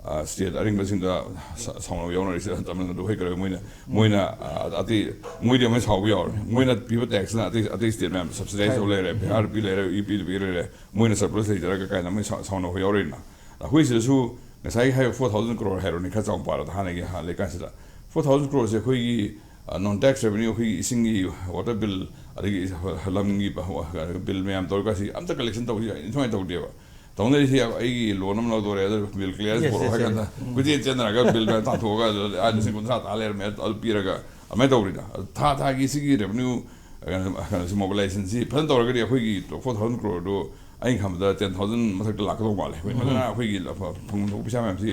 ꯑ, ꯁ꯭ꯇꯦꯠ ꯑꯔꯤꯡꯕꯁꯤꯡꯗ ꯁ-, ꯁꯥꯎꯅꯕ ꯌꯥꯎꯅꯔꯤꯁꯦ꯫ ꯇꯥꯃꯤꯜ ꯅꯥꯗꯨ ꯍꯣꯏ ꯀꯔꯤ ꯍꯣꯏ, ꯃꯣꯏꯅ, ꯃꯣꯏꯅ, ꯑ, ꯑꯇꯩ, ꯃꯣꯏꯗꯤ ꯑꯃꯨꯛ ꯁꯥꯎꯕ ꯌꯥꯎꯔꯦ꯫ ꯃꯣꯏꯅ ꯄꯤꯕ ꯇꯦꯛꯁꯅ ꯑꯇꯩ, ꯑꯇꯩ ꯁ꯭ꯇꯦꯠ ꯃꯌꯥꯝ subsidize ꯇꯧ ꯂꯩꯔꯦ, ꯕꯤꯍꯥꯔ ꯄꯤ ꯂꯩꯔꯦ, ꯌꯨ ꯄꯤ ꯄꯤ ꯂꯩꯔꯦ, ꯃꯣꯏꯅ surplus ꯂꯩꯖꯔꯒ ꯀꯥꯏꯅ ꯃꯣꯏ ꯁꯥꯎ-, ꯁꯥꯎꯅꯕ ꯌꯥꯎꯔꯛꯏꯅ꯫ ꯑꯩꯈꯣꯏ ꯁꯤꯗꯁꯨ ꯉꯁꯥꯏꯒꯤ ꯍꯥꯏꯔꯤꯕ four thousand ꯀ꯭ꯔꯣꯔ ꯍꯥꯏꯔꯣꯅꯦ, ꯈꯔ ꯆꯥꯎꯅ ꯄꯥꯔꯗ ꯍꯥꯟꯅꯒꯤ ꯍꯥꯟꯅ ꯂꯩꯀꯥꯟꯁꯤꯗ four thousand ꯀ꯭ꯔꯣꯔꯁꯦ ꯑꯩꯈꯣꯏꯒꯤ, ꯑ, ꯅꯣꯟ ꯇꯦꯛꯁ ꯔꯦꯚꯤꯅ꯭ꯌꯨ, ꯑꯩꯈꯣꯏꯒꯤ ꯏꯁꯤꯡꯒꯤ ꯋꯥꯇꯔ ꯕꯤꯜ, ꯑꯗꯒꯤ ꯂꯝꯒꯤ ꯕꯤꯜ ꯃꯌꯥꯝ ꯇꯧꯔꯒ ꯁꯤ ꯑꯝꯇ ꯀꯂꯦꯛꯁꯟ ꯇꯧꯕꯁꯤ ꯏꯟꯊꯨꯉꯥꯏ ꯇꯧꯗꯦꯕ꯫ ꯇꯧꯅꯔꯤꯁꯤ ꯑꯩꯒꯤ loan ꯑꯃ ꯂꯧꯗꯣꯔꯦ, ꯑꯗꯨ bill clearance ꯄꯨꯔꯛꯑꯣ ꯍꯥꯏ ꯀꯥꯟꯗ ꯀꯣꯏꯆꯦꯟ ꯆꯦꯟꯅꯔꯒ bill ꯃꯌꯥꯝ ꯇꯥꯟꯊꯣꯛꯑꯒ ꯑꯗꯨ, ꯑꯥ, ꯂꯤꯁꯤꯡ ꯀꯨꯟꯊ꯭ꯔꯥ ꯇꯥ ꯂꯩꯔꯝꯃꯦ, ꯑꯗꯨ ꯄꯤꯔꯒ ꯑꯗꯨꯃꯥꯏꯅ ꯇꯧꯔꯤꯗ꯫ ꯑꯗꯨ ꯊꯥ ꯊꯥꯒꯤ ꯁꯤꯒꯤ revenue, ꯀꯩꯅꯣ, ꯀꯩꯅꯣꯁꯤ, mobilizationꯁꯤ ꯐꯖꯅ ꯇꯧꯔꯒꯗꯤ ꯑꯩꯈꯣꯏꯒꯤ four thousand crore ꯑꯗꯨ ꯑꯩꯅ ꯈꯟꯕꯗ ten thousand ꯃꯊꯛꯇ ꯂꯥꯛꯀꯗꯧ ꯃꯥꯜꯂꯦ꯫ ꯑꯩꯈꯣꯏ ꯐꯖꯅ ꯑꯩꯈꯣꯏꯒꯤ ꯐꯪꯐꯝ ꯊꯣꯛꯄ ꯄꯩꯁꯥ ꯃꯌꯥꯝꯁꯤ,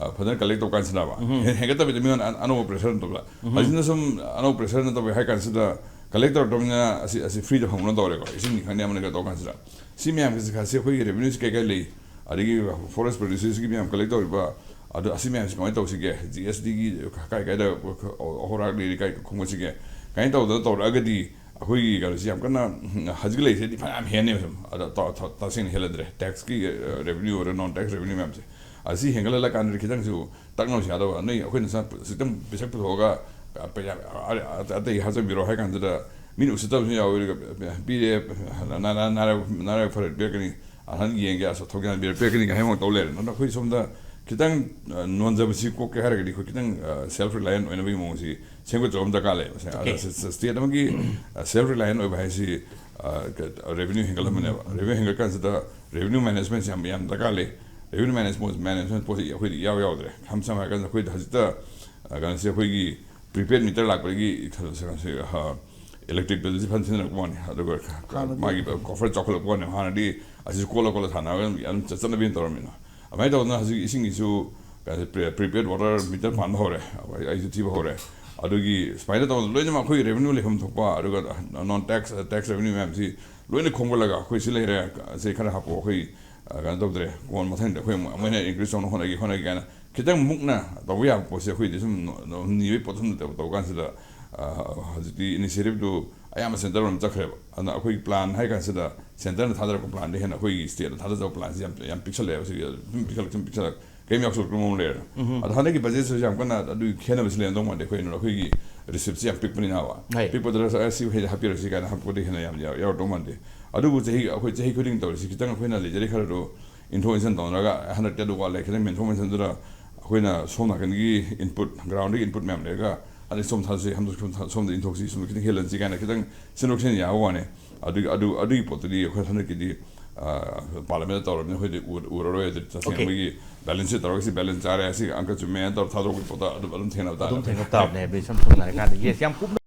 ꯑ, ꯐꯖꯅ collect ꯇꯧ ꯀꯥꯟꯁꯤꯗꯕ꯫ ꯍꯦꯟꯒꯠꯇꯕꯤꯗ ꯃꯤꯉꯣꯟꯗ ꯑꯅꯧꯕ pressure ꯅꯠꯇꯕ꯫ ꯍꯧꯖꯤꯛꯅ ꯁꯨꯝ ꯑꯅꯧꯕ pressure ꯅꯠꯇꯕ ꯍꯥꯏ ꯀꯥꯟꯁꯤꯗ collect ꯇꯧꯔꯛꯇꯕꯅꯤꯅ ꯑꯁꯤ, ꯑꯁꯤ freeꯗ ꯐꯪꯕꯅ ꯇꯧꯔꯦꯀꯣ꯫ ꯏꯁꯤꯡꯅꯤ ꯈꯪꯗꯦ, ꯑꯃꯅꯤ ꯈꯔ ꯇꯧ ꯀꯥꯟꯁꯤꯗ꯫ ꯁꯤ ꯃꯌꯥꯝꯒꯤ ꯈꯥꯁꯤ ꯑꯩꯈꯣꯏꯒꯤ revenueꯁꯤ ꯀꯩ ꯀꯩ ꯂꯩ? ꯑꯗꯒꯤ forest producersꯀꯤ ꯃꯌꯥꯝ collect ꯇꯧꯔꯤꯕ, ꯑꯗꯣ ꯑꯁꯤ ꯃꯌꯥꯝꯁꯤ ꯀꯃꯥꯏꯅ ꯇꯧꯁꯤꯒꯦ? GSTꯒꯤ ꯀꯥꯏ ꯀꯥꯏꯗ ꯑꯍꯣꯔꯥꯛ ꯂꯩꯔꯤ, ꯀꯥꯏ ꯈꯣꯝꯒꯠꯁꯤꯒꯦ? ꯀꯃꯥꯏꯅ ꯇꯧꯗꯅ ꯇꯧꯔꯛꯑꯒꯗꯤ ꯑꯩꯈꯣꯏꯒꯤ ꯀꯩꯅꯣꯁꯤ ꯌꯥꯝ ꯀꯟꯅ, ꯎꯝ, ꯍꯧꯖꯤꯛ ꯂꯩꯔꯤꯁꯤꯗꯤ ꯐꯅꯌꯥꯝ ꯍꯦꯟꯅꯦꯕ ꯁꯨꯝ꯫ ꯑꯗ ꯇ-, ꯇ-, ꯇꯁꯦꯡꯅ ꯍꯦꯜꯂꯗ꯭ꯔꯦ꯫ Taxꯀꯤ, ꯑ, revenue ꯑꯣꯏꯔꯣ, non tax revenue ꯃꯌꯥꯝꯁꯦ꯫ ꯑꯁꯤ ꯍꯦꯟꯒꯠꯍꯜꯂꯀꯥꯟꯗꯗꯤ ꯈꯤꯇꯪꯁꯨ ꯇꯛꯅꯕꯁꯨ ꯌꯥꯗꯕ꯫ ꯅꯣꯏ ꯑꯩꯈꯣꯏꯅ ꯁ-, ꯈꯤꯇꯪ ꯄꯩꯁꯥ ꯄꯨꯊꯣꯛꯑꯒ, ꯑ, ꯄꯩꯁꯥ, ꯑ, ꯑ, ꯑꯇꯩ ꯍꯥꯞꯆꯤꯟꯕꯤꯔꯣ ꯍꯥꯏ ꯀꯥꯟꯗꯨꯗ ꯃꯤꯅ ꯎꯁꯤꯠꯇꯕꯁꯨ ꯌꯥꯎꯋꯤ, ꯑꯗꯨꯒ ꯄꯤꯔꯦ, ꯅꯥ-, ꯅꯥ-, ꯅꯥ-, ꯅꯥꯔꯛ-, ꯅꯥꯔꯛ ꯐꯔꯦ ꯄꯤꯔꯛꯀꯅꯤ꯫ ꯑꯍꯟ ꯌꯦꯡꯒꯦ, ꯑꯁ, ꯊꯧꯖꯥꯟꯕꯤꯔ ꯄꯤꯔꯛꯀꯅꯤ ꯀꯥꯏ ꯍꯥꯏꯕ ꯇꯧ ꯂꯩꯔꯦ꯫ ꯑꯗꯨꯅ ꯑꯩꯈꯣꯏ ꯁꯣꯝꯗ ꯈꯤꯇꯪ, ꯑ, ꯅꯣꯟꯖꯕꯁꯤ ꯀꯣꯛꯀꯦ ꯍꯥꯏꯔꯒꯗꯤ ꯑꯩꯈꯣꯏ ꯈꯤꯇꯪ, ꯑ, self reliant ꯑꯣꯏꯅꯕꯒꯤ ꯃꯑꯣꯡꯁꯤ ꯁꯦꯝꯒꯠꯆꯕ ꯑꯃ ꯗꯔꯀꯥꯔ ꯂꯩ꯫ ꯃꯁꯤ, ꯑꯗ, OK꯫ ꯁ-, ꯁ-, state ꯑꯃꯒꯤ, ꯑ, self reliant ꯑꯣꯏꯕ ꯍꯥꯏꯁꯤ, ꯑ, ꯀ-, revenue ꯍꯦꯟꯒꯠꯍꯟꯕꯅꯦꯕ꯫ Revenue ꯍꯦꯟꯒꯠꯀꯥꯟꯁꯤꯗ revenue managementꯁꯤ ꯌꯥꯝ, ꯌꯌꯥꯝ ꯗꯔꯀꯥꯔ ꯂꯩ꯫ Revenue management, management ꯄꯣꯠꯁꯤ ꯑꯩꯈꯣꯏꯗꯤ ꯏꯌꯥꯎ ꯌꯥꯎꯗ꯭ꯔꯦ꯫ ꯁꯝ-, ꯁꯝꯅ ꯍꯥꯏꯔꯀꯥꯟꯗ ꯑꯩꯈꯣꯏꯗ ꯍꯧꯖꯤꯛꯇ, ꯑ, ꯀꯩꯅꯣꯁꯤ ꯑꯩꯈꯣꯏꯒꯤ prepaid meter ꯂꯥꯛꯄꯗꯒꯤ ꯀꯩꯅꯣꯁꯦ, ꯀꯩꯅꯣꯁꯦ, ꯑ, electric billꯁꯤ ꯐꯖꯅ ꯊꯤꯅꯔꯛꯄ ꯋꯥꯅꯤ꯫ ꯑꯗꯨꯒ ꯍꯥꯟꯅꯗꯤ ꯃꯥꯒꯤ coffer ꯆꯥꯎꯈꯠꯂꯛꯄ ꯋꯥꯅꯤ꯫ ꯍꯥꯟꯅꯗꯤ ꯑꯁꯤꯁꯨ ꯀꯣꯜꯂ ꯀꯣꯜꯂ ꯊꯥꯅꯔꯒ ꯌꯥꯝ ꯆꯠ-, ꯆꯠꯅꯕꯤ ꯑꯃ ꯇꯧꯔꯝꯃꯤꯅ꯫ ꯑꯗꯨꯃꯥꯏꯅ ꯇꯧꯗꯅ ꯍꯧꯖꯤꯛ ꯏꯁꯤꯡꯒꯤꯁꯨ, ꯑ, pre-, prepaid water meter ꯄꯥꯟꯕ ꯍꯧꯔꯦ꯫ ꯑꯩ-, ꯑꯩꯁꯨ ꯊꯤꯕ ꯍꯧꯔꯦ꯫ ꯑꯗꯨꯒꯤ ꯁꯨꯃꯥꯏꯅ ꯇꯧꯗꯅ ꯂꯣꯏꯅꯃꯛ ꯑꯩꯈꯣꯏꯒꯤ revenue ꯂꯩꯐꯝ ꯊꯣꯛꯄ, ꯑꯗꯨꯒ non tax, tax revenue ꯃꯌꯥꯝꯁꯤ ꯂꯣꯏꯅ ꯈꯣꯝꯒꯠꯂꯒ ꯑꯩꯈꯣꯏ ꯁꯤ ꯂꯩꯔꯦ, ꯁꯤ ꯈꯔ ꯍꯥꯞꯄꯣ, ꯑꯩꯈꯣꯏ, ꯑ, ꯀꯩꯅꯣ ꯇꯧꯗ꯭ꯔꯦ, ꯀꯣꯟ ꯃꯊꯪꯗ ꯑꯩꯈꯣꯏ ꯑꯃꯨꯛ ꯑꯃꯨꯛ ꯍꯦꯟꯅ increase ꯇꯧꯅ ꯍꯣꯠꯅꯒꯦ, ꯍꯣꯠꯅꯒꯦ ꯀꯥꯏꯅ ꯈꯤꯇꯪ ꯃꯨꯛꯅ ꯇꯧꯕ ꯌꯥꯕ ꯄꯣꯠꯁꯦ ꯑꯩꯈꯣꯏꯗꯤ ꯁꯨꯝ ꯅꯣ-, ꯅꯣ-, ꯅꯤꯕꯒꯤ ꯄꯣꯠ ꯁꯨꯝ ꯇꯧ-, ꯇꯧ ꯀꯥꯟꯁꯤꯗ, ꯑ, ꯍꯧꯖꯤꯛꯇꯤ initiativeꯗꯨ ꯑꯌꯥꯝꯕ centre ꯂꯣꯝ ꯆꯠꯈ꯭ꯔꯦꯕ꯫ ꯑꯗꯨꯅ ꯑꯩꯈꯣꯏꯒꯤ plan ꯍꯥꯏ ꯀꯥꯟꯁꯤꯗ centreꯅ ꯊꯥꯗꯔꯛꯄ planꯗꯤ ꯍꯦꯟꯅ ꯑꯩꯈꯣꯏꯒꯤ stateꯅ ꯊꯥꯗꯖꯕ planꯁꯤ ꯌꯥꯝ, ꯌꯥꯝ ꯄꯤꯛꯁꯜꯂꯛꯑꯦꯕ꯫ ꯁꯤꯒꯤ ꯑꯗꯨꯝ ꯄꯤꯛꯁꯜꯂꯛ-, ꯁꯨꯝ ꯄꯤꯛꯁꯜꯂꯛ-, ꯀꯩꯝ ꯌꯥꯎꯁꯜꯂꯛꯇ꯭ꯔꯕ ꯃꯑꯣꯡ ꯂꯩꯔꯦ꯫ ꯑꯗꯣ ꯍꯟꯗꯛꯀꯤ budgetꯁꯤꯁꯨ ꯌꯥꯝ ꯀꯟꯅ ꯑꯗꯨꯒꯤ ꯈꯦꯠꯅꯕꯁꯤ ꯂꯩꯔꯝꯗꯧ ꯃꯥꯟꯗꯦ꯫ ꯑꯩꯈꯣꯏ, ꯑꯩꯈꯣꯏꯒꯤ receptꯁꯤ ꯌꯥꯝ ꯄꯤꯛꯄꯅꯤꯅꯕ꯫ ꯍꯣꯏ꯫ ꯄꯤꯛꯄꯗꯨꯗ ꯑꯁ, ꯁꯤ ꯍꯦꯟꯅ ꯍꯥꯞꯄꯤꯔꯛꯁꯤ ꯀꯥꯏꯅ ꯍꯥꯞꯄꯗꯤ ꯍꯦꯟꯅ ꯌꯥꯝ ꯌꯥꯎ-, ꯌꯥꯎꯔꯛꯇꯧ ꯃꯥꯟꯗꯦ꯫ ꯑꯗꯨꯕꯨ ꯆꯍꯤ, ꯑꯩꯈꯣꯏ ꯆꯍꯤ ꯈꯨꯗꯤꯡ ꯇꯧꯔꯤꯁꯤ ꯈꯤꯇꯪ ꯑꯩꯈꯣꯏꯅ ꯂꯩꯖꯔꯤ ꯈꯔꯗꯨ ꯏꯟꯊꯣꯛ ꯏꯟꯁꯤꯟ ꯇꯧꯅꯔꯒ ꯍꯟꯗꯛꯇꯤ ꯑꯗꯨ ꯋꯥꯠꯂꯦ, ꯈꯤꯇꯪ ꯃꯦꯟꯊꯣꯛ ꯃꯦꯟꯁꯤꯟꯗꯨꯅ ꯑꯩꯈꯣꯏꯅ ꯁꯣꯝ ꯅꯥꯀꯟꯒꯤ input, groundꯗꯒꯤ input ꯃꯌꯥꯝ ꯂꯩꯔꯒ ꯑꯗꯩ ꯁꯣꯝ ꯊꯥꯗꯁꯤ, ꯁꯣꯝꯗ, ꯁꯣꯝꯗ ꯏꯟꯊꯣꯛꯁꯤ, ꯁꯣꯝꯗ ꯈꯤꯇꯪ ꯍꯦꯜꯍꯟꯁꯤ ꯀꯥꯏꯅ ꯈꯤꯇꯪ ꯁꯤꯟꯗꯣꯛ ꯁꯤꯟꯖꯤꯟ ꯌꯥꯕ ꯋꯥꯅꯤ꯫ ꯑꯗꯨꯒꯤ, ꯑꯗꯨ, ꯑꯗꯨꯒꯤ ꯄꯣꯠꯇꯨꯗꯤ ꯑꯩꯈꯣꯏ ꯍꯟꯗꯛꯀꯤꯗꯤ ꯄꯥꯔꯂꯤꯌꯥꯃꯦꯟꯗ ꯇꯧꯔꯕꯅꯤꯅ ꯑꯩꯈꯣꯏꯗꯤ ꯎ- ꯎꯔꯔꯣꯏ꯫ ꯑꯗꯨ ꯇꯁꯦꯡꯅ Okay. ꯃꯣꯏꯒꯤ ꯕꯦꯂꯦꯟꯁ ꯁꯤ ꯇꯧꯔꯒ ꯁꯤ ꯕꯦꯂꯦꯟꯁ ꯆꯥꯔꯦ, ꯑꯁꯤ ꯑꯪꯀ ꯆꯨꯝꯃꯦꯅ ꯇꯧꯔ ꯊꯥꯗꯣꯔꯛꯄ ꯄꯣꯠꯇ ꯑꯗꯨꯝ ꯑꯗꯨꯝ ꯊꯦꯡꯅꯕ ꯇꯥꯔꯦ꯫ ꯑꯗꯨꯝ ꯊꯦꯡꯅꯕ ꯇꯥꯕꯅꯦ ꯍꯥꯏꯕꯗꯤ ꯏꯁꯝ ꯁꯝꯅ ꯍꯥꯏꯔꯀꯥꯟꯗ ꯌꯦꯁ ꯌꯥꯝ ꯀꯨꯞꯅ